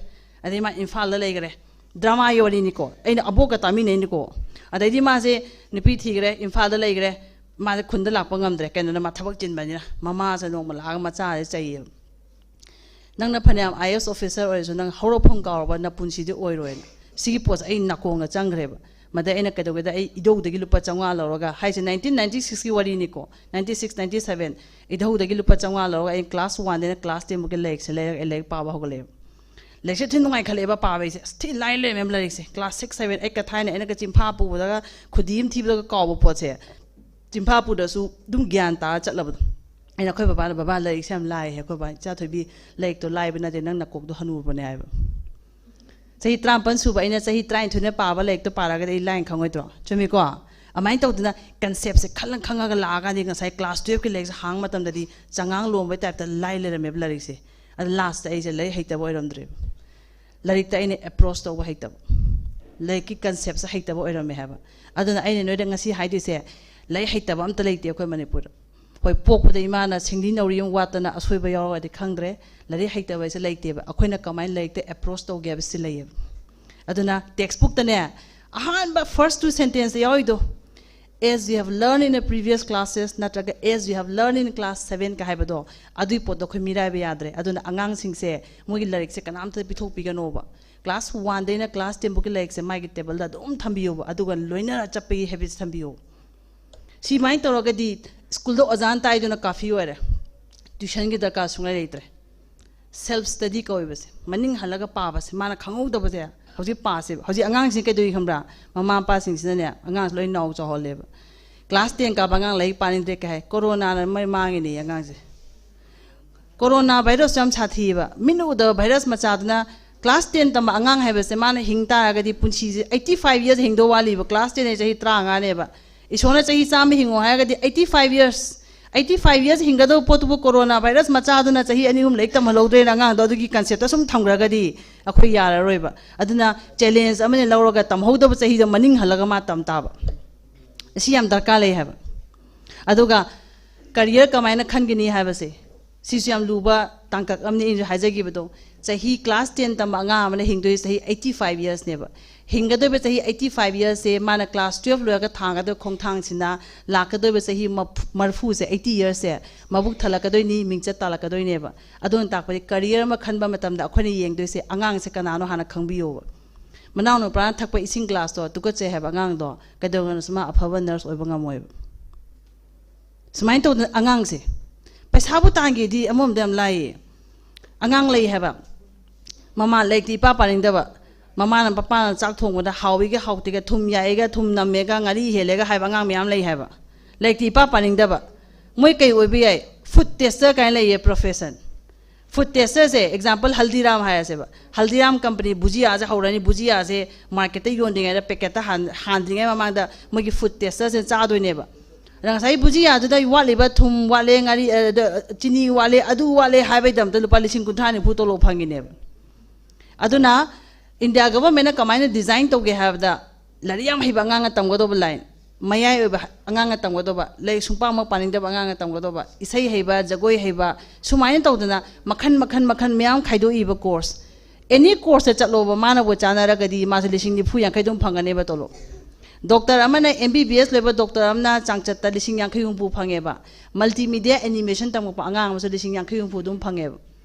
ꯑꯗꯩ ꯃꯥ ꯏꯝꯐꯥꯜꯗ ꯂꯩꯈ꯭ꯔꯦ꯫ ꯗ꯭ꯔꯃꯥꯒꯤ ꯋꯥꯔꯤꯅꯤꯀꯣ, ꯑꯩꯅ ꯑꯕꯣꯛꯀ ꯇꯥꯃꯤꯟꯅꯩꯅꯤꯀꯣ꯫ ꯑꯗꯩꯗꯤ ꯃꯥꯁꯦ ꯅꯨꯄꯤ ꯊꯤꯈ꯭ꯔꯦ, ꯏꯝꯐꯥꯜꯗ ꯂꯩꯈ꯭ꯔꯦ꯫ ꯃꯥꯁꯦ ꯈꯨꯟꯗ ꯂꯥꯛꯄ ꯉꯝꯗ꯭ꯔꯦ, ꯀꯩꯅꯣꯗ ꯃꯥ ꯊꯕꯛ ꯆꯤꯟꯕꯅꯤꯅ꯫ ꯃꯃꯥꯁꯦ ꯅꯣꯡꯃ ꯂꯥꯛꯑꯒ ꯃꯆꯥꯁꯦ ꯆꯩꯌꯦꯕ꯫ "ꯅꯪꯅ ꯐꯅꯌꯥꯝ ꯑꯥꯏ ꯑꯦꯁ ꯑꯣꯐꯤꯁꯔ ꯑꯣꯏꯔꯁꯨ, ꯅꯪ ꯍꯧꯔꯛꯐꯝ ꯀꯥꯎꯔꯕ, ꯅꯄꯨꯟꯁꯤꯗꯤ ꯑꯣꯏꯔꯣꯏꯅ"꯫ ꯁꯤꯒꯤ ꯄꯣꯠꯁꯦ ꯑꯩ ꯅꯥꯀꯣꯡꯗ ꯆꯪꯈ꯭ꯔꯦꯕ꯫ ꯃꯗꯩ ꯑꯩꯅ ꯀꯩꯗꯧꯒꯦꯗ, ꯑꯩ ꯏꯙꯧꯗꯒꯤ ꯂꯨꯄꯥ ꯆꯥꯝꯃꯉꯥ ꯂꯧꯔꯒ, ꯍꯥꯏꯁꯦ ꯅꯥꯏꯟꯇꯤꯟ ꯅꯥꯏꯟꯇꯤ ꯁꯤꯛꯁꯀꯤ ꯋꯥꯔꯤꯅꯤꯀꯣ, ꯅꯥꯏꯟꯇꯤ ꯁꯤꯛꯁ ꯅꯥꯏꯟꯇꯤ ꯁꯚꯦꯟ, ꯏꯙꯧꯗꯒꯤ ꯂꯨꯄꯥ ꯆꯥꯝꯃꯉꯥ ꯂꯧꯔꯒ ꯑꯩ ꯀ꯭ꯂꯥꯁ ꯋꯥꯟꯗꯩꯅ ꯀ꯭ꯂꯥꯁ ꯇꯦꯟꯕꯨꯛꯀꯤ ꯂꯥꯏꯔꯤꯛꯁꯦ ꯂꯩꯔꯒ ꯑꯩ ꯂꯥꯏꯔꯤꯛ ꯄꯥꯕ ꯍꯧꯒꯠꯂꯛꯑꯦꯕ꯫ ꯂꯥꯏꯔꯤꯛꯁꯦ ꯊꯤ ꯅꯨꯡꯉꯥꯏꯈꯠꯂꯛꯑꯦꯕ ꯄꯥꯕ ꯑꯩꯁꯦ꯫ ꯑꯁ, ꯊꯤ ꯂꯥꯏ ꯂꯩꯔꯝꯃꯦꯕ ꯂꯥꯏꯔꯤꯛꯁꯦ꯫ ꯀ꯭ꯂꯥꯁ ꯁꯤꯛꯁ ꯁꯚꯦꯟ ꯑꯩꯠꯀ ꯊꯥꯏꯅ ꯑꯩꯅꯒ ꯆꯤꯟꯐꯥ ꯄꯨꯕꯗꯒ ꯈꯨꯗꯤ ꯑꯃ ꯊꯤꯕꯗꯒ ꯀꯥꯎꯕ ꯄꯣꯠꯁꯦ, ꯆꯤꯟꯐꯥ ꯄꯨꯗ꯭ꯔꯁꯨ ꯑꯗꯨꯝ ꯒ꯭ꯌꯥꯟ ꯇꯥꯔ ꯆꯠꯂꯕꯗꯣ꯫ ꯑꯩꯅ ꯑꯩꯈꯣꯏ ꯕꯕꯥꯗ, "ꯕꯕꯥ, ꯂꯥꯏꯔꯤꯛꯁꯦ ꯌꯥꯝ ꯂꯥꯏꯍꯦ"꯫ ꯑꯩꯈꯣꯏ ꯕꯕꯥ, "ꯏꯆꯥ ꯊꯣꯏꯕꯤ, ꯂꯥꯏꯔꯤꯛꯇꯣ ꯂꯥꯏꯕ ꯅꯠꯇꯦ, ꯅꯪ ꯅꯀꯣꯛꯇꯣ ꯍꯅꯨꯔꯕꯅꯦ" ꯍꯥꯏꯕ꯫ ꯆꯍꯤ ꯇꯔꯥꯃꯥꯄꯟ ꯁꯨꯕ ꯑꯩꯅ ꯆꯍꯤ ꯇꯔꯥꯅꯤꯊꯣꯏꯅ ꯄꯥꯕ ꯂꯥꯏꯔꯤꯛꯇꯣ ꯄꯥꯔꯒꯗꯤ ꯑꯩ ꯂꯥꯏꯅ ꯈꯪꯉꯣꯏꯗ꯭ꯔꯣ? ꯆꯨꯝꯃꯤꯀꯣ? ꯑꯗꯨꯃꯥꯏꯅ ꯇꯧꯗꯅ ꯀꯟꯁꯦꯞꯁꯦ ꯈꯜꯂ ꯈꯪꯉꯒ ꯂꯥꯛꯑꯀꯥꯟꯗ ꯉꯁꯥꯏ ꯀ꯭ꯂꯥꯁ ꯇꯨꯌꯦꯜꯐꯀꯤ ꯂꯥꯏꯔꯤꯛꯁꯦ ꯍꯥꯡꯕ ꯃꯇꯝꯗꯗꯤ ꯆꯉꯥꯡ ꯂꯣꯝꯕꯩ ꯇꯥꯏꯞꯇ ꯂꯥꯏ ꯂꯩꯔꯝꯃꯦꯕ ꯂꯥꯏꯔꯤꯛꯁꯦ꯫ ꯑꯗ ꯂꯥꯁꯇ ꯑꯩꯁꯦ ꯂꯥꯏꯔꯤꯛ ꯍꯩꯇꯕ ꯑꯣꯏꯔꯝꯗ꯭ꯔꯦꯕ꯫ ꯂꯥꯏꯔꯤꯛꯇ ꯑꯩꯅ ꯑꯦꯄ꯭ꯔꯣꯁ ꯇꯧꯕ ꯍꯩꯇꯕ, ꯂꯥꯏꯔꯤꯛꯀꯤ ꯀꯟꯁꯦꯞꯁꯦ ꯍꯩꯇꯕ ꯑꯣꯏꯔꯝꯃꯦ ꯍꯥꯏꯕ꯫ ꯑꯗꯨꯅ ꯑꯩꯅ ꯅꯣꯏꯗ ꯉꯁꯤ ꯍꯥꯏꯗꯣꯏꯁꯦ, ꯂꯥꯏꯔꯤꯛ ꯍꯩꯇꯕ ꯑꯝꯇ ꯂꯩꯇꯦ ꯑꯩꯈꯣꯏ ꯃꯅꯤꯄꯨꯔꯗ꯫ ꯍꯣꯏ, ꯄꯣꯛꯄꯗ ꯏꯃꯥꯅ ꯁꯤꯡꯂꯤ ꯅꯥꯎꯔꯤ ꯑꯃ ꯋꯥꯠꯇꯅ ꯑꯁꯣꯏꯕ ꯌꯥꯎꯔꯒꯗꯤ ꯈꯪꯗ꯭ꯔꯦ, ꯂꯥꯏꯔꯤꯛ ꯍꯩꯇꯕ ꯍꯥꯏꯁꯦ ꯂꯩꯇꯦꯕ꯫ ꯑꯩꯈꯣꯏꯅ ꯀꯃꯥꯏꯅ ꯂꯥꯏꯔꯤꯛꯇ ꯑꯦꯄ꯭ꯔꯣꯁ ꯇꯧꯒꯦ ꯍꯥꯏꯕꯁꯤ ꯂꯩꯌꯦꯕ꯫ ꯑꯗꯨꯅ ꯇꯦꯛꯁꯕꯨꯛꯇꯅꯦ, ꯑꯍꯥꯟꯕ first two sentenceꯇ ꯌꯥꯎꯔꯤꯗꯣ, "As we have learned in the previous classes" ꯅꯠꯇ꯭ꯔꯒ "As we have learned in class seven" ꯀ ꯍꯥꯏꯕꯗꯣ, ꯑꯗꯨꯒꯤ ꯄꯣꯠꯇꯣ ꯑꯩꯈꯣꯏ ꯃꯤꯔꯥꯏꯕ ꯌꯥꯗ꯭ꯔꯦ꯫ ꯑꯗꯨꯅ ꯑꯉꯥꯡꯁꯤꯡꯁꯦ ꯃꯣꯏꯒꯤ ꯂꯥꯏꯔꯤꯛꯁꯦ ꯀꯅꯥꯝꯇ ꯄꯤꯊꯣꯛꯄꯤꯒꯅꯣꯕ꯫ ꯀ꯭ꯂꯥꯁ ꯋꯥꯟꯗꯩꯅ ꯀ꯭ꯂꯥꯁ ꯇꯦꯟꯕꯨꯛꯀꯤ ꯂꯥꯏꯔꯤꯛꯁꯦ ꯃꯥꯒꯤ ꯇꯦꯕꯜꯗ ꯑꯗꯨꯝ ꯊꯝꯕꯤꯌꯣꯕ, ꯑꯗꯨꯒ ꯂꯣꯏꯅꯔ ꯆꯠꯄꯒꯤ ꯍꯦꯕꯤꯠꯁꯦ ꯊꯝꯕꯤꯌꯣ꯫ ꯁꯤꯃꯥꯏꯅ ꯇꯧꯔꯒꯗꯤ ꯁ꯭ꯀꯨꯜꯗ ꯑꯣꯖꯥꯅ ꯇꯥꯏꯗꯨꯅ ꯀꯥꯐꯤ ꯑꯣꯏꯔꯦ, ꯇ꯭ꯌꯨꯁꯟꯒꯤ ꯗꯔꯀꯥꯔ ꯁꯨꯡꯂꯩ ꯂꯩꯇ꯭ꯔꯦ꯫ ꯁꯦꯜꯐ ꯁ꯭ꯇꯗꯤ ꯀꯧꯋꯦꯕꯁꯦ, ꯃꯅꯤꯡ ꯍꯜꯂꯒ ꯄꯥꯕꯁꯦ꯫ ꯃꯥꯅ ꯈꯪꯍꯧꯗꯕꯁꯦ ꯍꯧꯖꯤꯛ ꯄꯥꯁꯦꯕ꯫ ꯍꯧꯖꯤꯛ ꯑꯉꯥꯡꯁꯤꯡ ꯀꯩꯗꯧꯏ ꯈꯪꯕ꯭ꯔꯥ? ꯃꯃꯥ ꯃꯄꯥꯁꯤꯡꯁꯤꯅꯅꯦ ꯑꯉꯥꯡꯁꯦ ꯂꯣꯏ ꯅꯥꯎ ꯆꯥꯎꯍꯜꯂꯦꯕ꯫ ꯀ꯭ꯂꯥꯁ ꯇꯦꯟ ꯀꯥꯕ ꯑꯉꯥꯡ ꯂꯥꯏꯔꯤꯛ ꯄꯥꯅꯤꯡꯗ꯭ꯔꯦ ꯀꯩ ꯍꯥꯏ? ꯀꯣꯔꯣꯅꯥꯅ ꯃꯩ ꯃꯥꯡꯉꯤꯅꯦ ꯑꯉꯥꯡꯁꯦ꯫ ꯀꯣꯔꯣꯅꯥ ꯚꯥꯏꯔꯁꯁꯨ ꯌꯥꯝ ꯁꯥꯊꯤꯌꯦꯕ꯫ ꯃꯤꯠꯅ ꯎꯗꯕ ꯚꯥꯏꯔꯁ ꯃꯆꯥꯗꯨꯅ ꯀ꯭ꯂꯥꯁ ꯇꯦꯟ ꯇꯝꯕ ꯑꯉꯥꯡ ꯍꯥꯏꯕꯁꯦ ꯃꯥꯅ ꯍꯤꯡ ꯇꯥꯔꯒꯗꯤ ꯄꯨꯟꯁꯤꯁꯦ eighty five years ꯍꯤꯡꯗꯧ ꯋꯥꯠꯂꯤꯕ꯫ ꯀ꯭ꯂꯥꯁ ꯇꯦꯟ ꯍꯥꯏ ꯆꯍꯤ ꯇꯔꯥꯃꯉꯥꯅꯦꯕ꯫ ꯏꯁꯣꯔꯅ ꯆꯍꯤ ꯆꯥꯝꯃ ꯍꯤꯡꯉꯣ ꯍꯥꯏꯔꯒꯗꯤ eighty five years, eighty five years ꯍꯤꯡꯒꯗꯧꯕ ꯄꯣꯠꯇꯨꯕꯨ ꯀꯣꯔꯣꯅꯥ ꯚꯥꯏꯔꯁ ꯃꯆꯥꯗꯨꯅ ꯆꯍꯤ ꯑꯅꯤ ꯑꯍꯨꯝ ꯂꯥꯏꯔꯤꯛ ꯇꯝꯍꯜꯍꯧꯗ꯭ꯔꯦꯅ ꯑꯉꯥꯡꯗꯣ ꯑꯗꯨꯒꯤ ꯀꯟꯁꯦꯞꯇ ꯁꯨꯝ ꯊꯝꯈ꯭ꯔꯒꯗꯤ ꯑꯩꯈꯣꯏ ꯌꯥꯔꯔꯣꯏꯕ꯫ ꯑꯗꯨꯅ ꯆꯦꯂꯦꯟꯖ ꯑꯃꯅ ꯂꯧꯔꯒ ꯇꯝꯍꯧꯗꯕ ꯆꯍꯤꯗꯣ ꯃꯅꯤꯡ ꯍꯜꯂꯒ ꯃꯥ ꯇꯝ ꯇꯥꯕ꯫ ꯑꯁꯤ ꯌꯥꯝ ꯗꯔꯀꯥꯔ ꯂꯩ ꯍꯥꯏꯕ꯫ ꯑꯗꯨꯒ ꯀꯔꯤꯌꯔ ꯀꯃꯥꯏꯅ ꯈꯟꯒꯅꯤ ꯍꯥꯏꯕꯁꯦ, ꯁꯤꯁꯨ ꯌꯥꯝ ꯂꯨꯕ ꯇꯥꯡꯀꯛ ꯑꯃꯅꯤ꯫ ꯑꯩꯅ ꯍꯥꯏꯖꯈꯤꯕꯗꯣ, ꯆꯍꯤ ꯀ꯭ꯂꯥꯁ ꯇꯦꯟ ꯇꯝꯕ ꯑꯉꯥꯡ ꯑꯃꯅ ꯍꯤꯡꯗꯣꯏꯁꯦ ꯆꯍꯤ eighty five yearsꯅꯦꯕ꯫ ꯍꯤꯡꯒꯗꯣꯏꯕ ꯆꯍꯤ eighty five yearsꯁꯦ ꯃꯥꯅ ꯀ꯭ꯂꯥꯁ ꯇꯨꯌꯦꯜꯐ ꯂꯣꯏꯔꯒ ꯊꯥꯡꯒꯗꯣꯏꯕ ꯈꯣꯡꯊꯥꯡꯁꯤꯅ ꯂꯥꯛꯀꯗꯣꯏꯕ ꯆꯍꯤ ꯃꯞ-, ꯃꯔꯐꯨꯁꯦ, eighty yearsꯁꯦ ꯃꯕꯨꯛ ꯊꯜꯂꯛꯀꯗꯣꯏꯅꯤ, ꯃꯤꯡꯆꯠ ꯇꯥꯜꯂꯛꯀꯗꯣꯏꯅꯦꯕ꯫ ꯑꯗꯨꯅ ꯇꯥꯛꯄꯗꯤ ꯀꯔꯤꯌꯔ ꯑꯃ ꯈꯟꯕ ꯃꯇꯝꯗ ꯑꯩꯈꯣꯏꯅ ꯌꯦꯡꯗꯣꯏꯁꯦ ꯑꯉꯥꯡꯁꯦ ꯀꯅꯥꯅꯣ ꯍꯥꯟꯅ ꯈꯪꯕꯤꯌꯣꯕ꯫ ꯃꯅꯥꯎ ꯅꯨꯄꯥꯅ ꯊꯛꯄ ꯏꯁꯤꯡ ꯒ꯭ꯂꯥꯁꯇꯣ ꯇꯨꯀꯠꯆꯩ ꯍꯥꯏꯕ ꯑꯉꯥꯡꯗꯣ ꯀꯩꯗꯧꯅꯁꯨ ꯃꯥ ꯑꯐꯕ ꯅꯔꯁ ꯑꯣꯏꯕ ꯉꯝꯃꯣꯏꯕ꯫ ꯁꯨꯃꯥꯏꯅ ꯇꯧꯗꯅ ꯑꯉꯥꯡꯁꯦ ꯄꯩꯁꯥꯕꯨ ꯇꯥꯟꯒꯦꯗꯤ ꯑꯃꯔꯣꯝꯗ ꯌꯥꯝ ꯂꯥꯏꯌꯦ꯫ ꯑꯉꯥꯡ ꯂꯩ ꯍꯥꯏꯕ, ꯃꯃꯥ ꯂꯥꯏꯔꯤꯛꯇꯤ ꯏꯄꯥ ꯄꯥꯅꯤꯡꯗꯕ, ꯃꯃꯥꯅ ꯃꯄꯥꯅ ꯆꯥꯛ ꯊꯣꯡꯕꯗ ꯍꯥꯎꯏꯒ ꯍꯥꯎꯇꯦꯒ, ꯊꯨꯝ ꯌꯥꯛꯑꯦꯒ ꯊꯨꯝ ꯅꯝꯃꯦꯒ ꯉꯥꯔꯤ ꯍꯦꯜꯂꯦꯒ ꯍꯥꯏꯕ ꯑꯉꯥꯡ ꯃꯌꯥꯝ ꯂꯩ ꯍꯥꯏꯕ꯫ ꯂꯥꯏꯔꯤꯛꯇꯤ ꯏꯄꯥ ꯄꯥꯅꯤꯡꯗꯕ꯫ ꯃꯣꯏ ꯀꯩ ꯑꯣꯏꯕ ꯌꯥꯏ? ꯐꯨꯗ ꯇꯦꯁꯇꯔ ꯀꯥꯏꯅ ꯂꯩꯌꯦ ꯄ꯭ꯔꯣꯐꯦꯁꯟ꯫ ꯐꯨꯗ ꯇꯦꯁꯇꯔꯁꯦ ꯑꯦꯛꯖꯥꯝꯄꯜ ꯍꯜꯗꯤꯔꯥꯝ ꯍꯥꯏꯔꯁꯦꯕ꯫ ꯍꯜꯗꯤꯔꯥꯝ ꯀꯝꯄꯅꯤ ꯕꯨꯖꯤꯌꯥꯁꯦ ꯍꯧꯔꯅꯤ, ꯕꯨꯖꯤꯌꯥꯁꯦ ꯃꯥꯔꯀꯦꯠꯇ ꯌꯣꯟꯗ꯭ꯔꯤꯉꯩꯗ ꯄꯦꯀꯦꯠꯇ ꯍꯥꯟ-, ꯍꯥꯟꯗ꯭ꯔꯤꯉꯩ ꯃꯃꯥꯡꯗ ꯃꯣꯏꯒꯤ ꯐꯨꯗ ꯇꯦꯁꯇꯔꯁꯦ ꯆꯥꯗꯣꯏꯅꯦꯕ꯫ ꯑꯗ ꯉꯁꯥꯏ ꯕꯨꯖꯤꯌꯥꯗꯨꯗ ꯋꯥꯠꯂꯤꯕ ꯊꯨꯝ ꯋꯥꯠꯂꯦ, ꯉꯥꯔꯤ, ꯑ, ꯗ, ꯆꯤꯅꯤ ꯋꯥꯠꯂꯦ, ꯑꯗꯨ ꯋꯥꯠꯂꯦ ꯍꯥꯏꯕꯩꯗꯃꯛꯇ ꯂꯨꯄꯥ ꯂꯤꯁꯤꯡ ꯀꯨꯟꯊ꯭ꯔꯥ ꯅꯤꯐꯨ ꯇꯣꯂꯣꯞ ꯐꯪꯉꯤꯅꯦꯕ꯫ ꯑꯗꯨꯅ ꯏꯟꯗꯤꯌꯥ ꯒꯚꯔꯟꯃꯦꯟꯠꯅ ꯀꯃꯥꯏꯅ ꯗꯤꯖꯥꯏꯟ ꯇꯧꯒꯦ ꯍꯥꯏꯕꯗ, ꯂꯥꯏꯔꯤꯛ ꯌꯥꯝ ꯍꯩꯕ ꯑꯉꯥꯡꯅ ꯇꯝꯒꯗꯧꯕ ꯂꯥꯏꯟ, ꯃꯌꯥꯏ ꯑꯣꯏꯕ ꯑꯉꯥꯡꯅ ꯇꯝꯒꯗꯧꯕ, ꯂꯥꯏꯔꯤꯛ ꯁꯨꯡꯄꯥ ꯑꯃ ꯄꯥꯅꯤꯡꯗꯕ ꯑꯉꯥꯡꯅ ꯇꯝꯒꯗꯧꯕ, ꯏꯁꯩ ꯍꯩꯕ, ꯖꯒꯣꯏ ꯍꯩꯕ, ꯁꯨꯃꯥꯏꯅ ꯇꯧꯗꯅ ꯃꯈꯟ ꯃꯈꯟ ꯃꯈꯟ ꯃꯌꯥꯝ ꯈꯥꯏꯗꯣꯛꯏꯕ ꯀꯣꯔꯁ꯫ ꯑꯦꯅꯤ ꯀꯣꯔꯁꯇ ꯆꯠꯂꯣꯕ, ꯃꯥꯅꯕꯨ ꯆꯥꯟꯅꯔꯒꯗꯤ ꯃꯥꯁꯦ ꯂꯤꯁꯤꯡ ꯅꯤꯐꯨ ꯌꯥꯡꯈꯩ ꯑꯗꯨꯝ ꯐꯪꯒꯅꯦꯕ ꯇꯣꯂꯣꯞ꯫ ꯗꯣꯛꯇꯔ ꯑꯃꯅ, ꯑꯦꯝ ꯕꯤ ꯕꯤ ꯑꯦꯁ ꯂꯣꯏꯕ ꯗꯣꯛꯇꯔ ꯑꯃꯅ ꯆꯥꯡꯆꯠꯇ ꯂꯤꯁꯤꯡ ꯌꯥꯡꯈꯩ ꯍꯨꯝꯐꯨ ꯐꯪꯉꯦꯕ꯫ ꯃꯜꯇꯤꯃꯤꯗꯤꯌꯥ ꯑꯦꯅꯤꯃꯦꯁꯟ ꯇꯝꯃꯛꯄ ꯑꯉꯥꯡ ꯑꯃꯁꯨ ꯂꯤꯁꯤꯡ ꯌꯥꯡꯈꯩ ꯍꯨꯝꯐꯨ ꯑꯗꯨꯝ ꯐꯪꯉꯦꯕ꯫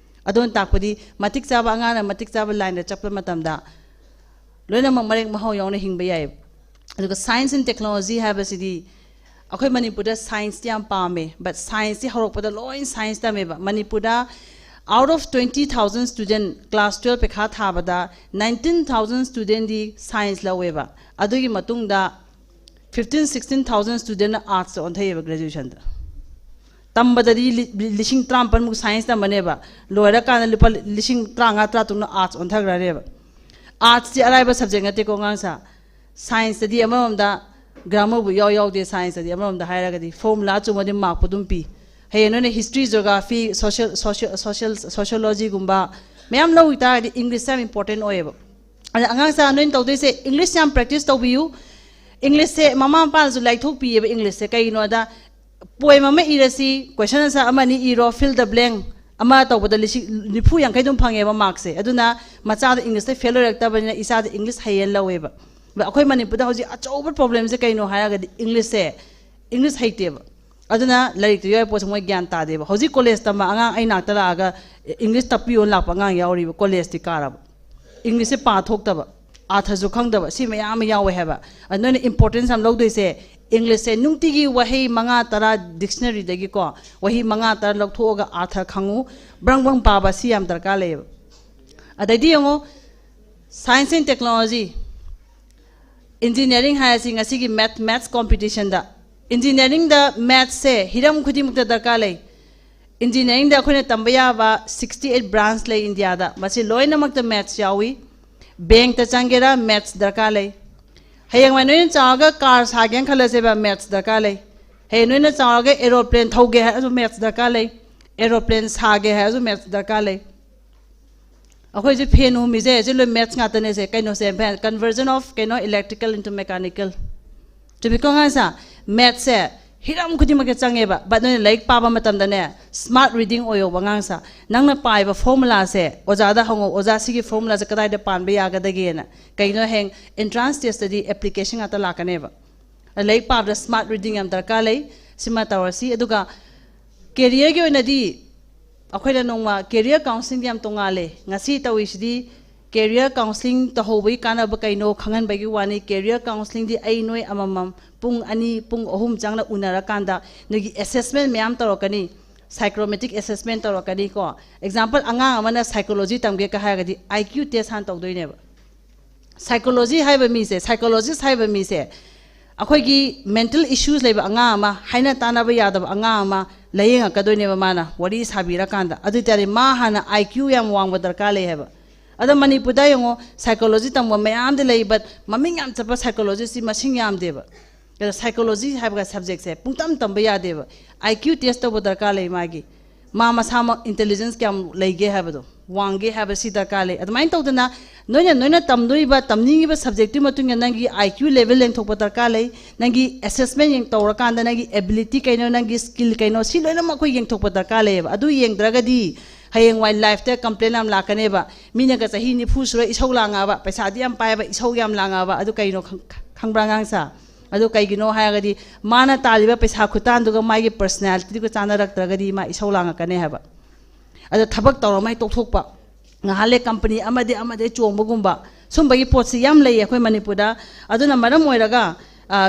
ꯑꯗꯨꯅ ꯇꯥꯛꯄꯗꯤ ꯃꯇꯤꯛ ꯆꯥꯕ ꯑꯉꯥꯡꯅ ꯃꯇꯤꯛ ꯆꯥꯕ ꯂꯥꯏꯟꯗ ꯆꯠꯄ ꯃꯇꯝꯗ ꯂꯣꯏꯅꯃꯛ ꯃꯔꯦꯛ ꯃꯍꯥꯎ ꯌꯥꯎꯅ ꯍꯤꯡꯕ ꯌꯥꯏ꯫ ꯑꯗꯨꯒ science and technology ꯍꯥꯏꯕꯁꯤꯗꯤ ꯑꯩꯈꯣꯏ ꯃꯅꯤꯄꯨꯔꯗ ꯁꯥꯏꯟꯁꯇꯤ ꯌꯥꯝ ꯄꯥꯝꯃꯦ, but ꯁꯥꯏꯟꯁꯇꯤ ꯍꯧꯔꯛꯄꯗ ꯂꯣꯏ ꯁꯥꯏꯟꯁ ꯇꯝꯃꯦꯕ꯫ ꯃꯅꯤꯄꯨꯔꯗ out of twenty thousand student class twelve ꯄꯩꯈꯥ ꯊꯥꯕꯗ nineteen thousand studentꯗꯤ ꯁꯥꯏꯟꯁ ꯂꯧꯋꯦꯕ꯫ ꯑꯗꯨꯒꯤ ꯃꯇꯨꯡꯗ fifteen sixteen thousand studentꯅ ꯑꯥꯔꯠꯁꯇ ꯑꯣꯟꯊꯩꯑꯕ ꯒ꯭ꯔꯦꯖꯨꯑꯦꯁꯟꯗ꯫ ꯇꯝꯕꯗꯗꯤ ꯂꯤ-, ꯂꯤꯁꯤꯡ ꯇꯔꯥꯃꯥꯄꯜꯃꯨꯛ ꯁꯥꯏꯟꯁ ꯇꯝꯕꯅꯦꯕ, ꯂꯣꯏꯔꯀꯥꯟꯗ ꯂꯨꯄꯥ ꯂꯤꯁꯤꯡ ꯇꯔꯥꯃꯉꯥ ꯇꯔꯥꯇꯔꯨꯛꯅ ꯑꯥꯔꯠꯁ ꯑꯣꯟꯊꯈ꯭ꯔꯅꯦꯕ꯫ ꯑꯥꯔꯠꯁꯁꯤ ꯑꯔꯥꯏꯕ ꯁꯕꯖꯦꯛ ꯅꯠꯇꯦꯀꯣ ꯑꯉꯥꯡꯁꯥ꯫ ꯁꯥꯏꯟꯁꯇꯗꯤ ꯑꯃꯔꯣꯝꯗ ꯒ꯭ꯔꯥꯃꯔꯕꯨ ꯏꯌꯥꯎ ꯌꯥꯎꯗꯦ, ꯁꯥꯏꯟꯁꯇꯗꯤ ꯑꯃꯔꯣꯝꯗ ꯍꯥꯏꯔꯒꯗꯤ ꯐꯣꯔꯃꯨꯂꯥ ꯆꯨꯝꯃꯗꯤ ꯃꯥꯔꯛꯄꯨ ꯑꯗꯨꯝ ꯄꯤ꯫ ꯍꯌꯦꯡ ꯅꯣꯏꯅ history, geography, social, social, social, ꯁꯣꯁꯤꯌꯣꯂꯣꯖꯤꯒꯨꯝꯕ ꯃꯌꯥꯝ ꯂꯧꯈꯤ ꯇꯥꯔꯒꯗꯤ ꯏꯪꯂꯤꯁꯁꯦ ꯌꯥꯝ ꯏꯝꯄꯣꯔꯇꯦꯟ ꯑꯣꯏꯌꯦꯕ꯫ ꯑꯗ ꯑꯉꯥꯡꯁꯥ ꯅꯣꯏꯅ ꯇꯧꯗꯣꯏꯁꯦ ꯏꯪꯂꯤꯁ ꯌꯥꯝ ꯄ꯭ꯔꯦꯛꯇꯤꯁ ꯇꯧꯕꯤꯌꯨ꯫ ꯏꯪꯂꯤꯁꯁꯦ ꯃꯃꯥ ꯃꯄꯥꯅꯁꯨ ꯂꯥꯏꯊꯣꯛꯄꯤꯌꯦꯕ ꯏꯪꯂꯤꯁꯁꯦ꯫ ꯀꯩꯒꯤꯅꯣꯗ ꯄꯣꯏꯝ ꯑꯃ ꯏꯔꯁꯤ, ꯀꯣꯏꯁꯟ ꯑꯟꯁꯔ ꯑꯃ ꯑꯅꯤ ꯏꯔꯣ, fill the blank ꯑꯃ ꯇꯧꯕꯗ ꯂꯤꯁꯤꯡ ꯅꯤꯐꯨ ꯌꯥꯡꯈꯩ ꯑꯗꯨꯝ ꯐꯪꯉꯦꯕ ꯃꯥꯔꯛꯁꯦ꯫ ꯑꯗꯨꯅ ꯃꯆꯥꯗ ꯏꯪꯂꯤꯁꯇ ꯐꯦꯜ ꯑꯣꯏꯔꯛꯇꯕꯅꯤꯅ ꯏꯆꯥꯗ ꯏꯪꯂꯤꯁ ꯍꯩꯌꯦꯅ ꯂꯧꯋꯦꯕ꯫ ꯑꯗ ꯑꯩꯈꯣꯏ ꯃꯅꯤꯄꯨꯔꯗ ꯍꯧꯖꯤꯛ ꯑꯆꯧꯕ ꯄ꯭ꯔꯣꯕ꯭ꯂꯦꯝꯁꯦ ꯀꯩꯅꯣ ꯍꯥꯏꯔꯒꯗꯤ ꯏꯪꯂꯤꯁꯁꯦ, ꯏꯪꯂꯤꯁ ꯍꯩꯇꯦꯕ꯫ ꯑꯗꯨꯅ ꯂꯥꯏꯔꯤꯛꯇ ꯌꯥꯎꯔꯤ ꯄꯣꯠꯁꯦ ꯃꯣꯏ ꯒ꯭ꯌꯥꯟ ꯇꯥꯗꯦꯕ꯫ ꯍꯧꯖꯤꯛ ꯀꯣꯂꯦꯖ ꯇꯝꯕ ꯑꯉꯥꯡ ꯑꯩ ꯅꯥꯛꯇ ꯂꯥꯛꯑꯒ ꯏꯪꯂꯤꯁ ꯇꯥꯛꯄꯤꯌꯣꯅ ꯂꯥꯛꯄ ꯑꯉꯥꯡ ꯌꯥꯎꯔꯤꯕ, ꯀꯣꯂꯦꯖꯇꯤ ꯀꯥꯔꯕ, ꯏꯪꯂꯤꯁꯁꯦ ꯄꯥ ꯊꯣꯛꯇꯕ꯫ ꯑꯥꯔꯊꯁꯨ ꯈꯪꯗꯕ, ꯁꯤ ꯃꯌꯥꯝ ꯑꯃ ꯌꯥꯎꯋꯦ ꯍꯥꯏꯕ꯫ ꯑꯗꯨ ꯅꯣꯏꯅ ꯏꯝꯄꯣꯔꯇꯦꯟꯁ ꯌꯥꯝ ꯂꯧꯗꯣꯏꯁꯦ, ꯏꯪꯂꯤꯁꯁꯦ ꯅꯨꯡꯇꯤꯒꯤ ꯋꯥꯍꯩ ꯃꯉꯥ ꯇꯔꯥ ꯗꯤꯛꯁꯅꯔꯤꯗꯒꯤꯀꯣ, ꯋꯥꯍꯩ ꯃꯉꯥ ꯇꯔꯥ ꯂꯧꯊꯣꯛꯑꯒ ꯑꯥꯔꯊ ꯈꯪꯉꯨ, ꯕ꯭ꯔꯪ ꯕ꯭ꯔꯪ ꯄꯥꯕ, ꯁꯤ ꯌꯥꯝ ꯗꯔꯀꯥꯔ ꯂꯩꯌꯦꯕ꯫ ꯑꯗꯩꯗꯤ ꯌꯦꯡꯉꯣ, ꯁꯥꯏꯟꯁ ꯑꯦꯟ ꯇꯦꯛꯅꯣꯂꯣꯖꯤ, ꯏꯟꯖꯤꯅꯤꯌꯥꯔꯤꯡ ꯍꯥꯏꯔꯁꯤ ꯉꯁꯤꯒꯤ ꯃꯦꯠ ꯃꯦꯠꯁ ꯀꯣꯝꯄꯤꯇꯤꯁꯟꯗ꯫ ꯏꯟꯖꯤꯅꯤꯌꯥꯔꯤꯡꯗ ꯃꯦꯠꯁꯁꯦ ꯍꯤꯔꯝ ꯈꯨꯗꯤꯡꯃꯛꯇ ꯗꯔꯀꯥꯔ ꯂꯩ꯫ ꯏꯟꯖꯤꯅꯤꯌꯥꯔꯤꯡꯗ ꯑꯩꯈꯣꯏꯅ ꯇꯝꯕ ꯌꯥꯕ sixty eight branch ꯂꯩ ꯏꯟꯗꯤꯌꯥꯗ, ꯃꯁꯤ ꯂꯣꯏꯅꯃꯛꯇ ꯃꯦꯠꯁ ꯌꯥꯎꯏ꯫ ꯕꯦꯡꯛꯇ ꯆꯪꯒꯦꯔꯥ ꯃꯦꯠꯁ ꯗꯔꯀꯥꯔ ꯂꯩ꯫ ꯍꯌꯦꯡꯋꯥꯏ ꯅꯣꯏꯅ ꯆꯥꯎꯔꯒ ꯀꯥꯔ ꯁꯥꯒꯦꯅ ꯈꯜꯂꯁꯦꯕ, ꯃꯦꯠꯁ ꯗꯔꯀꯥꯔ ꯂꯩ꯫ ꯍꯌꯦꯡ ꯅꯣꯏꯅ ꯆꯥꯎꯔꯒ ꯑꯦꯔꯣꯄ꯭ꯂꯦꯟ ꯊꯧꯒꯦ ꯍꯥꯏꯔꯁꯨ ꯃꯦꯠꯁ ꯗꯔꯀꯥꯔ ꯂꯩ, ꯑꯦꯔꯣꯄ꯭ꯂꯦꯟ ꯁꯥꯒꯦ ꯍꯥꯏꯔꯁꯨ ꯃꯦꯠꯁ ꯗꯔꯀꯥꯔ ꯂꯩ꯫ ꯑꯩꯈꯣꯏꯁꯦ ꯐꯦꯟ ꯍꯨꯝꯃꯤꯁꯦ ꯁꯤ ꯂꯣꯏ ꯃꯦꯠꯁ ꯉꯥꯛꯇꯅꯦꯁꯦ꯫ ꯀꯩꯅꯣꯁꯦ, conversion of ꯀꯩꯅꯣ, electrical into mechanical꯫ ꯆꯨꯝꯃꯤꯀꯣ ꯑꯉꯥꯡꯁꯥ? ꯃꯦꯠꯁꯁꯦ ꯍꯤꯔꯝ ꯈꯨꯗꯤꯡꯃꯛꯇ ꯆꯪꯉꯦꯕ꯫ But ꯅꯣꯏꯅ ꯂꯥꯏꯔꯤꯛ ꯄꯥꯕ ꯃꯇꯝꯗꯅꯦ, ꯁ꯭ꯃꯥꯔꯠ ꯔꯤꯗꯤꯡ ꯑꯣꯏꯌꯣꯕ ꯑꯉꯥꯡꯁꯥ꯫ ꯅꯪꯅ ꯄꯥꯏꯕ ꯐꯣꯔꯃꯨꯂꯥꯁꯦ ꯑꯣꯖꯥꯗ ꯍꯪꯉꯣ, "ꯑꯣꯖꯥ, ꯁꯤꯒꯤ ꯐꯣꯔꯃꯨꯂꯥꯁꯦ ꯀꯗꯥꯏꯗ ꯄꯥꯟꯕ ꯌꯥꯒꯗꯒꯦꯅ"꯫ ꯀꯩꯒꯤꯅꯣ, ꯍꯌꯦꯡ ꯑꯦꯟꯇ꯭ꯔꯥꯟꯁ ꯇꯦꯁꯇꯗꯤ ꯑꯦꯄ꯭ꯂꯤꯀꯦꯁꯟ ꯉꯥꯛꯇ ꯂꯥꯛꯀꯅꯦꯕ꯫ ꯂꯥꯏꯔꯤꯛ ꯄꯥꯕꯗ ꯁ꯭ꯃꯥꯔꯠ ꯔꯤꯗꯤꯡ ꯌꯥꯝ ꯗꯔꯀꯥꯔ ꯂꯩ꯫ ꯁꯤꯃ ꯇꯧꯔꯁꯤ꯫ ꯑꯗꯨꯒ ꯀꯦꯔꯤꯌꯔꯒꯤ ꯑꯣꯏꯅꯗꯤ ꯑꯩꯈꯣꯏꯅ ꯅꯣꯡꯃ ꯀꯦꯔꯤꯌꯔ ꯀꯥꯎꯟꯁꯤꯂꯤꯡꯗꯤ ꯌꯥꯝ ꯇꯣꯡꯉꯥꯜꯂꯦ꯫ ꯉꯁꯤ ꯇꯧꯔꯤꯁꯤꯗꯤ ꯀꯦꯔꯤꯌꯔ ꯀꯥꯎꯟꯁꯤꯂꯤꯡ ꯇꯧꯍꯧꯕꯒꯤ ꯀꯥꯟꯅꯕ ꯀꯩꯅꯣ ꯈꯪꯍꯟꯕꯒꯤ ꯋꯥꯅꯤ꯫ ꯀꯦꯔꯤꯌꯔ ꯀꯥꯎꯟꯁꯤꯂꯤꯡꯗꯤ ꯑꯩ ꯅꯣꯏ ꯑꯃꯃꯝ ꯄꯨꯡ ꯑꯅꯤ, ꯄꯨꯡ ꯑꯍꯨꯝ ꯆꯪꯅ ꯎꯅꯔꯀꯥꯟꯗ ꯅꯣꯏꯒꯤ ꯑꯦꯁꯦꯁꯃꯦꯟ ꯃꯌꯥꯝ ꯇꯧꯔꯛꯀꯅꯤ, ꯁꯥꯏꯀ꯭ꯔꯣꯃꯦꯇꯤꯛ ꯑꯦꯁꯦꯁꯃꯦꯟ ꯇꯧꯔꯛꯀꯅꯤꯀꯣ꯫ ꯑꯦꯛꯖꯥꯝꯄꯜ, ꯑꯉꯥꯡ ꯑꯃꯅ ꯁꯥꯏꯀꯣꯂꯣꯖꯤ ꯇꯝꯒꯦ ꯀ ꯍꯥꯏꯔꯒꯗꯤ ꯑꯥꯏ ꯀ꯭ꯌꯨ ꯇꯦꯁ ꯍꯥꯟꯅ ꯇꯧꯗꯣꯏꯅꯦꯕ꯫ ꯁꯥꯏꯀꯣꯂꯣꯖꯤ ꯍꯥꯏꯕ ꯃꯤꯁꯦ, ꯁꯥꯏꯀꯣꯂꯣꯖꯤꯁ ꯍꯥꯏꯕ ꯃꯤꯁꯦ, ꯑꯩꯈꯣꯏꯒꯤ ꯃꯦꯟꯇꯦꯜ ꯏꯁꯨꯁ ꯂꯩꯕ ꯑꯉꯥꯡ ꯑꯃ, ꯍꯥꯏꯅ ꯇꯥꯅꯕ ꯌꯥꯗꯕ ꯑꯉꯥꯡ ꯑꯃ ꯂꯥꯌꯦꯡꯉꯛꯀꯗꯣꯏꯅꯦꯕ ꯃꯥꯅ, ꯋꯥꯔꯤ ꯁꯥꯕꯤꯔꯀꯥꯟꯗ꯫ ꯑꯗꯨ ꯑꯣꯏꯇꯥꯔꯗꯤ ꯃꯥ ꯍꯥꯟꯅ ꯑꯥꯏ ꯀ꯭ꯌꯨ ꯌꯥꯝ ꯋꯥꯡꯕ ꯗꯔꯀꯥꯔ ꯂꯩ ꯍꯥꯏꯕ꯫ ꯑꯗꯣ ꯃꯅꯤꯄꯨꯔꯗ ꯌꯦꯡꯉꯣ, ꯁꯥꯏꯀꯣꯂꯣꯖꯤ ꯇꯝꯕ ꯃꯌꯥꯝꯗꯤ ꯂꯩ, but ꯃꯃꯤꯡ ꯌꯥꯝ ꯆꯠꯄ ꯁꯥꯏꯀꯣꯂꯣꯖꯤꯁꯇꯤ ꯃꯁꯤꯡ ꯌꯥꯝꯗꯦꯕ꯫ ꯑꯗꯣ ꯁꯥꯏꯀꯣꯂꯣꯖꯤ ꯍꯥꯏꯕꯒ ꯁꯕꯖꯦꯛꯁꯦ ꯄꯨꯡꯇꯝ ꯇꯝꯕ ꯌꯥꯗꯦꯕ꯫ ꯑꯥꯏ ꯀ꯭ꯌꯨ ꯇꯦꯁ ꯇꯧꯕ ꯗꯔꯀꯥꯔ ꯂꯩ ꯃꯥꯒꯤ꯫ ꯃꯥ ꯃꯁꯥꯃꯛ ꯏꯟꯇꯦꯂꯤꯖꯦꯟꯁ ꯀꯌꯥꯝ ꯂꯩꯒꯦ ꯍꯥꯏꯕꯗꯣ, ꯋꯥꯡꯒꯦ ꯍꯥꯏꯕꯁꯤ ꯗꯔꯀꯥꯔ ꯂꯩ꯫ ꯑꯗꯨꯃꯥꯏꯅ ꯇꯧꯗꯅ ꯅꯣꯏꯅ, ꯅꯣꯏꯅ ꯇꯝꯗꯣꯔꯤꯕ, ꯇꯝꯅꯤꯡꯉꯤꯕ ꯁꯕꯖꯦꯛꯇꯨꯒꯤ ꯃꯇꯨꯡ ꯏꯟꯅ ꯅꯪꯒꯤ ꯑꯥꯏ ꯀ꯭ꯌꯨ ꯂꯦꯚꯦꯜ ꯌꯦꯡꯊꯣꯛꯄ ꯗꯔꯀꯥꯔ ꯂꯩ, ꯅꯪꯒꯤ ꯑꯦꯁꯦꯁꯃꯦꯟ ꯇꯧꯔꯀꯥꯟꯗ ꯅꯪꯒꯤ ꯑꯦꯕꯤꯂꯤꯇꯤ ꯀꯩꯅꯣ, ꯅꯪꯒꯤ ꯁ꯭ꯀꯤꯜ ꯀꯩꯅꯣ, ꯁꯤ ꯂꯣꯏꯅꯃꯛ ꯑꯩꯈꯣꯏ ꯌꯦꯡꯊꯣꯛꯄ ꯗꯔꯀꯥꯔ ꯂꯩꯌꯦꯕ꯫ ꯑꯗꯨ ꯌꯦꯡꯗ꯭ꯔꯒꯗꯤ ꯍꯌꯦꯡꯋꯥꯏ ꯂꯥꯏꯐꯇ ꯀꯝꯄ꯭ꯂꯦꯟ ꯌꯥꯝ ꯂꯥꯛꯀꯅꯦꯕ꯫ ꯃꯤꯅꯒ ꯆꯍꯤ ꯅꯤꯐꯨ ꯁꯨꯔ ꯏꯁꯧ ꯂꯥꯡꯉꯛꯑꯕ, ꯄꯩꯁꯥꯗꯤ ꯌꯥꯝ ꯄꯥꯏꯕ, ꯏꯁꯧ ꯌꯥꯝ ꯂꯥꯡꯉꯛꯑꯕ, ꯑꯗꯨ ꯀꯩꯅꯣ ꯈꯪ-, ꯈꯪꯕ꯭ꯔꯥ ꯑꯉꯥꯡꯁꯥ? ꯑꯗꯨ ꯀꯩꯒꯤꯅꯣ ꯍꯥꯏꯔꯒꯗꯤ ꯃꯥꯅ ꯇꯥꯜꯂꯤꯕ ꯄꯩꯁꯥ ꯈꯨꯇꯥꯟꯗꯨꯒ ꯃꯥꯒꯤ ꯄꯔꯁꯅꯦꯂꯤꯇꯤꯗꯨꯒ ꯆꯥꯟꯅꯔꯛꯇ꯭ꯔꯒꯗꯤ ꯃꯥ ꯏꯁꯧ ꯂꯥꯡꯉꯛꯀꯅꯤ ꯍꯥꯏꯕ꯫ ꯑꯗꯣ ꯊꯕꯛ ꯇꯧꯔꯃꯩ ꯇꯣꯛꯊꯣꯛꯄ꯫ ꯉꯥꯏꯍꯥꯛ ꯂꯩ ꯀꯝꯄꯅꯤ ꯑꯃꯗꯤ ꯑꯃꯗꯤ ꯆꯣꯡꯕꯒꯨꯝꯕ, ꯁꯨꯝꯕꯒꯤ ꯄꯣꯠꯁꯤ ꯌꯥꯝ ꯂꯩꯌꯦ ꯑꯩꯈꯣꯏ ꯃꯅꯤꯄꯨꯔꯗ꯫ ꯑꯗꯨꯅ ꯃꯔꯝ ꯑꯣꯏꯔꯒ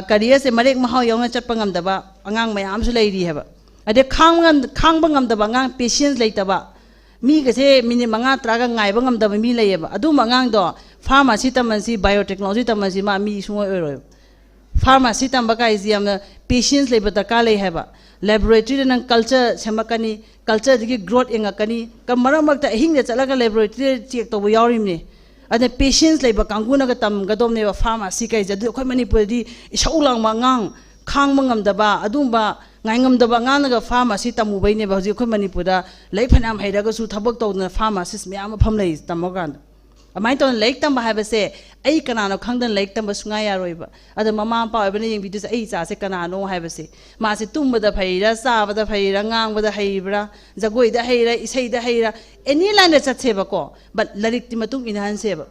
ꯀꯔꯤꯌꯔꯁꯦ ꯃꯔꯦꯛ ꯃꯍꯥꯎ ꯌꯥꯎꯅ ꯆꯠꯄ ꯉꯝꯗꯕ ꯑꯉꯥꯡ ꯃꯌꯥꯝ ꯑꯃꯁꯨ ꯂꯩꯔꯤ ꯍꯥꯏꯕ꯫ ꯑꯗꯩ ꯈꯥꯡꯕ ꯉꯝ- ꯈꯥꯡꯕ ꯉꯝꯗꯕ ꯑꯉꯥꯡ, ꯄꯦꯁꯦꯟꯁ ꯂꯩꯇꯕ, ꯃꯤꯒꯁꯦ ꯃꯤꯅꯤꯠ ꯃꯉꯥ ꯇꯔꯥꯒ ꯉꯥꯏꯕ ꯉꯝꯗꯕ ꯃꯤ ꯂꯩꯌꯦꯕ꯫ ꯑꯗꯨꯝꯕ ꯑꯉꯥꯡꯗꯣ ꯐꯥꯔꯃꯥꯁꯤ ꯇꯝꯍꯟꯁꯤ, ꯕꯥꯏꯑꯣꯇꯦꯛꯅꯣꯂꯣꯖꯤ ꯇꯝꯍꯟꯁꯤ, ꯃꯥ ꯃꯤ ꯁꯨꯡꯑꯣꯏ ꯑꯣꯏꯔꯣꯏꯕ꯫ ꯐꯥꯔꯃꯥꯁꯤ ꯇꯝꯕ ꯀꯥꯏꯁꯤ ꯌꯥꯝꯅ ꯄꯦꯁꯦꯟꯁ ꯂꯩꯕ ꯗꯔꯀꯥꯔ ꯂꯩ ꯍꯥꯏꯕ꯫ ꯂꯦꯕꯣꯔꯦꯇꯔꯤꯗ ꯅꯪ ꯀꯜꯆꯔ ꯁꯦꯝꯃꯛꯀꯅꯤ, ꯀꯜꯆꯔꯗꯒꯤ ꯒ꯭ꯔꯣꯠ ꯌꯦꯡꯉꯛꯀꯅꯤ꯫ ꯀ- ꯃꯔꯛ ꯃꯔꯛꯇ ꯑꯍꯤꯡꯗ ꯆꯠꯂꯒ ꯂꯦꯕꯣꯔꯦꯇꯔꯤꯗ ꯆꯦꯛ ꯇꯧꯕ ꯌꯥꯎꯔꯤꯕꯅꯤ꯫ ꯑꯗꯨꯅ ꯄꯦꯁꯦꯟꯁ ꯂꯩꯕ ꯀꯥꯡꯕꯨꯅꯒ ꯇꯝꯒꯗꯧꯕꯅꯦꯕ ꯐꯥꯔꯃꯥꯁꯤ ꯀꯩꯁꯦ꯫ ꯑꯗꯨ ꯑꯩꯈꯣꯏ ꯃꯅꯤꯄꯨꯔꯗꯤ ꯏꯁꯧ ꯂꯥꯡꯕ ꯑꯉꯥꯡ, ꯈꯥꯡꯕ ꯉꯝꯗꯕ, ꯑꯗꯨꯒꯨꯝꯕ ꯉꯥꯏꯉꯝꯗꯕ ꯑꯉꯥꯡꯅꯒ ꯐꯥꯔꯃꯥꯁꯤ ꯇꯝꯃꯨꯕꯩꯅꯦꯕ ꯍꯧꯖꯤꯛ ꯑꯩꯈꯣꯏ ꯃꯅꯤꯄꯨꯔꯗ ꯂꯥꯏꯔꯤꯛ ꯐꯅꯌꯥꯝ ꯍꯩꯔꯒꯁꯨ ꯊꯕꯛ ꯇꯧꯗꯅ ꯐꯥꯔꯃꯥꯁꯤꯁ ꯃꯌꯥꯝ ꯑꯃ ꯐꯝ ꯂꯩ ꯇꯝꯃꯀꯥꯟꯗ꯫ ꯑꯗꯨꯃꯥꯏꯅ ꯇꯧꯅ ꯂꯥꯏꯔꯤꯛ ꯇꯝꯕ ꯍꯥꯏꯕꯁꯦ ꯑꯩ ꯀꯅꯥꯅꯣ ꯈꯪꯗꯅ ꯂꯥꯏꯔꯤꯛ ꯇꯝꯕ ꯁꯨꯡꯌꯥ ꯌꯥꯔꯣꯏꯕ꯫ ꯑꯗꯣ ꯃꯃꯥ ꯃꯄꯥ ꯑꯣꯏꯕꯅ ꯌꯦꯡꯕꯤꯗꯣꯏꯁꯦ ꯑꯩ ꯏꯆꯥꯁꯦ ꯀꯅꯥꯅꯣ ꯍꯥꯏꯕꯁꯦ꯫ ꯃꯥꯁꯦ ꯇꯨꯝꯕꯗ ꯐꯩꯔꯥ, ꯆꯥꯕꯗ ꯐꯩꯔꯥ, ꯉꯥꯡꯕꯗ ꯍꯩꯕ꯭ꯔꯥ, ꯖꯒꯣꯏꯗ ꯍꯩꯔꯥ, ꯏꯁꯩꯗ ꯍꯩꯔꯥ, ꯑꯦꯅꯤ ꯂꯥꯏꯟꯗ ꯆꯠꯁꯦꯕꯀꯣ, ꯕꯠ ꯂꯥꯏꯔꯤꯛꯇꯤ ꯃꯇꯨꯡ ꯏꯟꯅꯍꯟꯁꯦꯕ꯫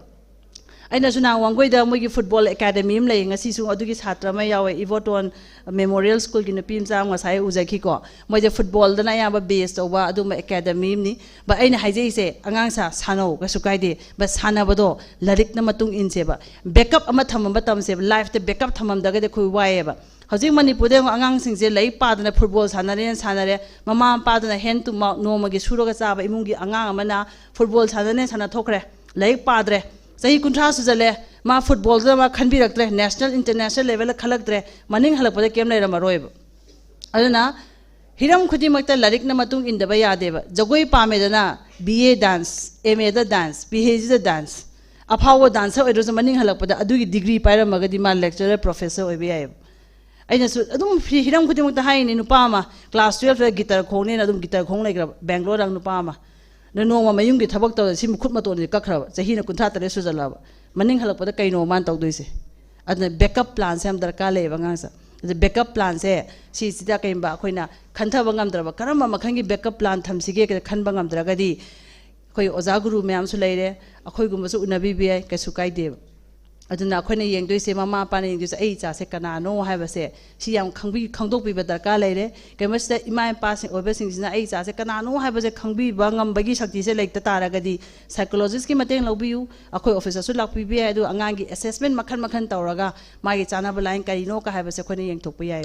ꯑꯩꯅꯁꯨ ꯅꯍꯥꯟ ꯋꯥꯡꯒꯣꯏꯗ ꯃꯣꯏꯒꯤ ꯐꯨꯠꯕꯣꯜ ꯑꯦꯀꯥꯗꯃꯤ ꯑꯃ ꯂꯩ, ꯉꯁꯤꯁꯨ ꯑꯗꯨꯒꯤ ꯁꯥꯇ꯭ꯔ ꯑꯃ ꯌꯥꯎꯋꯦ, ꯏꯕꯣꯇꯣꯟ ꯃꯦꯃꯣꯔꯤꯌꯦꯜ ꯁ꯭ꯀꯨꯜꯒꯤ ꯅꯨꯄꯤ ꯃꯆꯥ ꯑꯃ ꯉꯁꯥꯏ ꯎꯖꯈꯤꯀꯣ꯫ ꯃꯣꯏꯁꯦ ꯐꯨꯠꯕꯣꯜꯗꯅ ꯑꯌꯥꯝꯕ ꯕꯦꯁ ꯇꯧꯕ ꯑꯗꯨꯝꯕ ꯑꯦꯀꯥꯗꯃꯤ ꯑꯃꯅꯤ꯫ ꯕꯠ ꯑꯩꯅ ꯍꯥꯏꯖꯩꯁꯦ, ꯑꯉꯥꯡꯁꯥ ꯁꯥꯟꯅꯧ, ꯀꯩꯁꯨ ꯀꯥꯏꯗꯦ, ꯕꯠ ꯁꯥꯟꯅꯕꯗꯣ ꯂꯥꯏꯔꯤꯛꯅ ꯃꯇꯨꯡ ꯏꯟꯁꯦꯕ꯫ ꯕꯦꯛꯀꯞ ꯑꯃ ꯊꯝꯕ ꯃꯇꯝꯁꯦ, ꯂꯥꯏꯐꯇ ꯕꯦꯛꯀꯞ ꯊꯝꯃꯝꯗ꯭ꯔꯒꯗꯤ ꯑꯩꯈꯣꯏ ꯋꯥꯏꯑꯦꯕ꯫ ꯍꯧꯖꯤꯛ ꯃꯅꯤꯄꯨꯔꯗ ꯌꯦꯡꯉꯣ, ꯑꯉꯥꯡꯁꯤꯡꯁꯦ ꯂꯥꯏꯔꯤꯛ ꯄꯥꯗꯅ ꯐꯨꯠꯕꯣꯜ ꯁꯥꯟꯅꯔꯦꯅ ꯁꯥꯟꯅꯔꯦ꯫ ꯃꯃꯥ ꯃꯄꯥꯗꯨꯅ hand to mouth, ꯅꯣꯡꯃꯒꯤ ꯁꯨꯔꯒ ꯆꯥꯕ ꯏꯃꯨꯡꯒꯤ ꯑꯉꯥꯡ ꯑꯃꯅ ꯐꯨꯠꯕꯣꯜ ꯁꯥꯟꯅꯔꯦꯅ ꯁꯥꯟꯅ ꯊꯣꯛꯈ꯭ꯔꯦ, ꯂꯥꯏꯔꯤꯛ ꯄꯥꯗ꯭ꯔꯦ꯫ ꯆꯍꯤ ꯀꯨꯟꯊ꯭ꯔꯥ ꯁꯨꯖꯜꯂꯦ, ꯃꯥ ꯐꯨꯠꯕꯣꯜꯗꯨꯗ ꯃꯥ ꯈꯟꯕꯤꯔꯛꯇ꯭ꯔꯦ, ꯅꯦꯁꯅꯦꯜ, ꯏꯟꯇꯔꯅꯦꯁꯅꯦꯜ ꯂꯦꯚꯦꯜꯗ ꯈꯜꯂꯛꯇ꯭ꯔꯦ, ꯃꯅꯤꯡ ꯍꯜꯂꯛꯄꯗ ꯀꯩꯝ ꯂꯩꯔꯝꯃꯔꯣꯏꯕ꯫ ꯑꯗꯨꯅ ꯍꯤꯔꯝ ꯈꯨꯗꯤꯡꯃꯛꯇ ꯂꯥꯏꯔꯤꯛꯅ ꯃꯇꯨꯡ ꯏꯟꯗꯕ ꯌꯥꯗꯦꯕ꯫ ꯖꯒꯣꯏ ꯄꯥꯝꯃꯦꯗꯅ, B A dance, M A dance, P H ꯗꯤꯗ ꯗꯥꯟꯁ, ꯑꯐꯥꯎꯕ ꯗꯥꯟꯁꯔ ꯑꯣꯏꯗ꯭ꯔꯁꯨ ꯃꯅꯤꯡ ꯍꯜꯂꯛꯄꯗ ꯑꯗꯨꯒꯤ ꯗꯤꯒ꯭ꯔꯤ ꯄꯥꯏꯔꯝꯃꯒꯗꯤ ꯃꯥ ꯂꯦꯛꯆꯔꯔ, ꯄ꯭ꯔꯣꯐꯦꯁꯔ ꯑꯣꯏꯕ ꯌꯥꯏꯑꯕ꯫ ꯑꯩꯅꯁꯨ ꯑꯗꯨꯝ ꯍꯤ- ꯍꯤꯔꯝ ꯈꯨꯗꯤꯡꯃꯛꯇ ꯍꯥꯏꯔꯤꯅꯤ, ꯅꯨꯄꯥ ꯑꯃ ꯀ꯭ꯂꯥꯁ ꯇꯨꯌꯦꯜꯐꯇ ꯒꯤꯇꯔ ꯈꯣꯡꯅꯦꯅ ꯑꯗꯨꯝ ꯒꯤꯇꯔ ꯈꯣꯡ ꯂꯩꯈ꯭ꯔꯕ, ꯕꯦꯡꯒ꯭ꯂꯣꯔꯗ ꯅꯨꯄꯥ ꯑꯃ꯫ ꯑꯗ ꯅꯣꯡꯃ ꯃꯌꯨꯝꯒꯤ ꯊꯕꯛ ꯇꯧꯔ ꯁꯤ ꯃꯈꯨꯠ ꯃꯇꯣꯟꯁꯦ ꯀꯛꯈ꯭ꯔꯕ, ꯆꯍꯤꯅ ꯀꯨꯟꯊ꯭ꯔꯥ ꯇꯔꯦꯠ ꯁꯨꯖꯜꯂꯛꯑꯕ꯫ ꯃꯅꯤꯡ ꯍꯜꯂꯛꯄꯗ ꯀꯩꯅꯣ ꯃꯥꯅ ꯇꯧꯗꯣꯏꯁꯦ? ꯑꯗꯨꯅ ꯕꯦꯛꯀꯞ ꯄ꯭ꯂꯥꯟꯁꯦ ꯌꯥꯝ ꯗꯔꯀꯥꯔ ꯂꯩꯌꯦꯕ ꯑꯉꯥꯡꯁꯦ꯫ ꯑꯗ ꯕꯦꯛꯀꯞ ꯄ꯭ꯂꯥꯟꯁꯦ ꯁꯤꯁꯤꯗ ꯀꯩꯒꯨꯝꯕ ꯑꯩꯈꯣꯏꯅ ꯈꯟꯊꯕ ꯉꯝꯗ꯭ꯔꯕ, ꯀꯔꯝꯕ ꯃꯈꯜꯒꯤ ꯕꯦꯛꯀꯞ ꯄ꯭ꯂꯥꯟ ꯊꯝꯁꯤꯒꯦ ꯈꯟꯕ ꯉꯝꯗ꯭ꯔꯒꯗꯤ, ꯑꯩꯈꯣꯏ ꯑꯣꯖꯥ ꯒꯨꯔꯨ ꯃꯌꯥꯝꯁꯨ ꯂꯩꯔꯦ, ꯑꯩꯈꯣꯏꯒꯨꯝꯕꯁꯨ ꯎꯅꯕꯤꯕ ꯌꯥꯏ, ꯀꯩꯁꯨ ꯀꯥꯏꯗꯦꯕ꯫ ꯑꯗꯨꯅ ꯑꯩꯈꯣꯏꯅ ꯌꯦꯡꯗꯣꯏꯁꯦ, ꯃꯃꯥ ꯃꯄꯥꯅ ꯌꯦꯡꯗꯣꯏꯁꯦ ꯑꯩ ꯏꯆꯥꯁꯦ ꯀꯅꯥꯅꯣ ꯍꯥꯏꯕꯁꯦ, ꯁꯤ ꯌꯥꯝ ꯈꯪꯕꯤ ꯈꯪꯗꯣꯛꯄꯤꯕ ꯗꯔꯀꯥꯔ ꯂꯩꯔꯦ꯫ ꯀꯩꯒꯨꯝꯕꯁꯤꯗ ꯏꯃꯥ ꯏꯄꯥꯁꯤꯡ ꯑꯣꯏꯕꯁꯤꯡꯁꯤꯅ ꯑꯩ ꯏꯆꯥꯁꯦ ꯀꯅꯥꯅꯣ ꯍꯥꯏꯕꯁꯦ ꯈꯪꯕꯤꯕ ꯉꯝꯕꯒꯤ ꯁꯛꯇꯤꯁꯦ ꯂꯩꯇ ꯇꯥꯔꯒꯗꯤ, psychologistꯀꯤ ꯃꯇꯦꯡ ꯂꯧꯕꯤꯌꯨ꯫ ꯑꯩꯈꯣꯏ officeꯇꯁꯨ ꯂꯥꯛꯄꯤꯕ ꯌꯥꯏ꯫ ꯑꯗꯨ ꯑꯉꯥꯡꯒꯤ assessment ꯃꯈꯜ ꯃꯈꯜ ꯇꯧꯔꯒ ꯃꯥꯒꯤ ꯆꯥꯅꯕ line ꯀꯔꯤꯅꯣ ꯀ ꯍꯥꯏꯕꯁꯦ ꯑꯩꯈꯣꯏꯅ ꯌꯦꯡꯊꯣꯛꯄ ꯌꯥꯏ꯫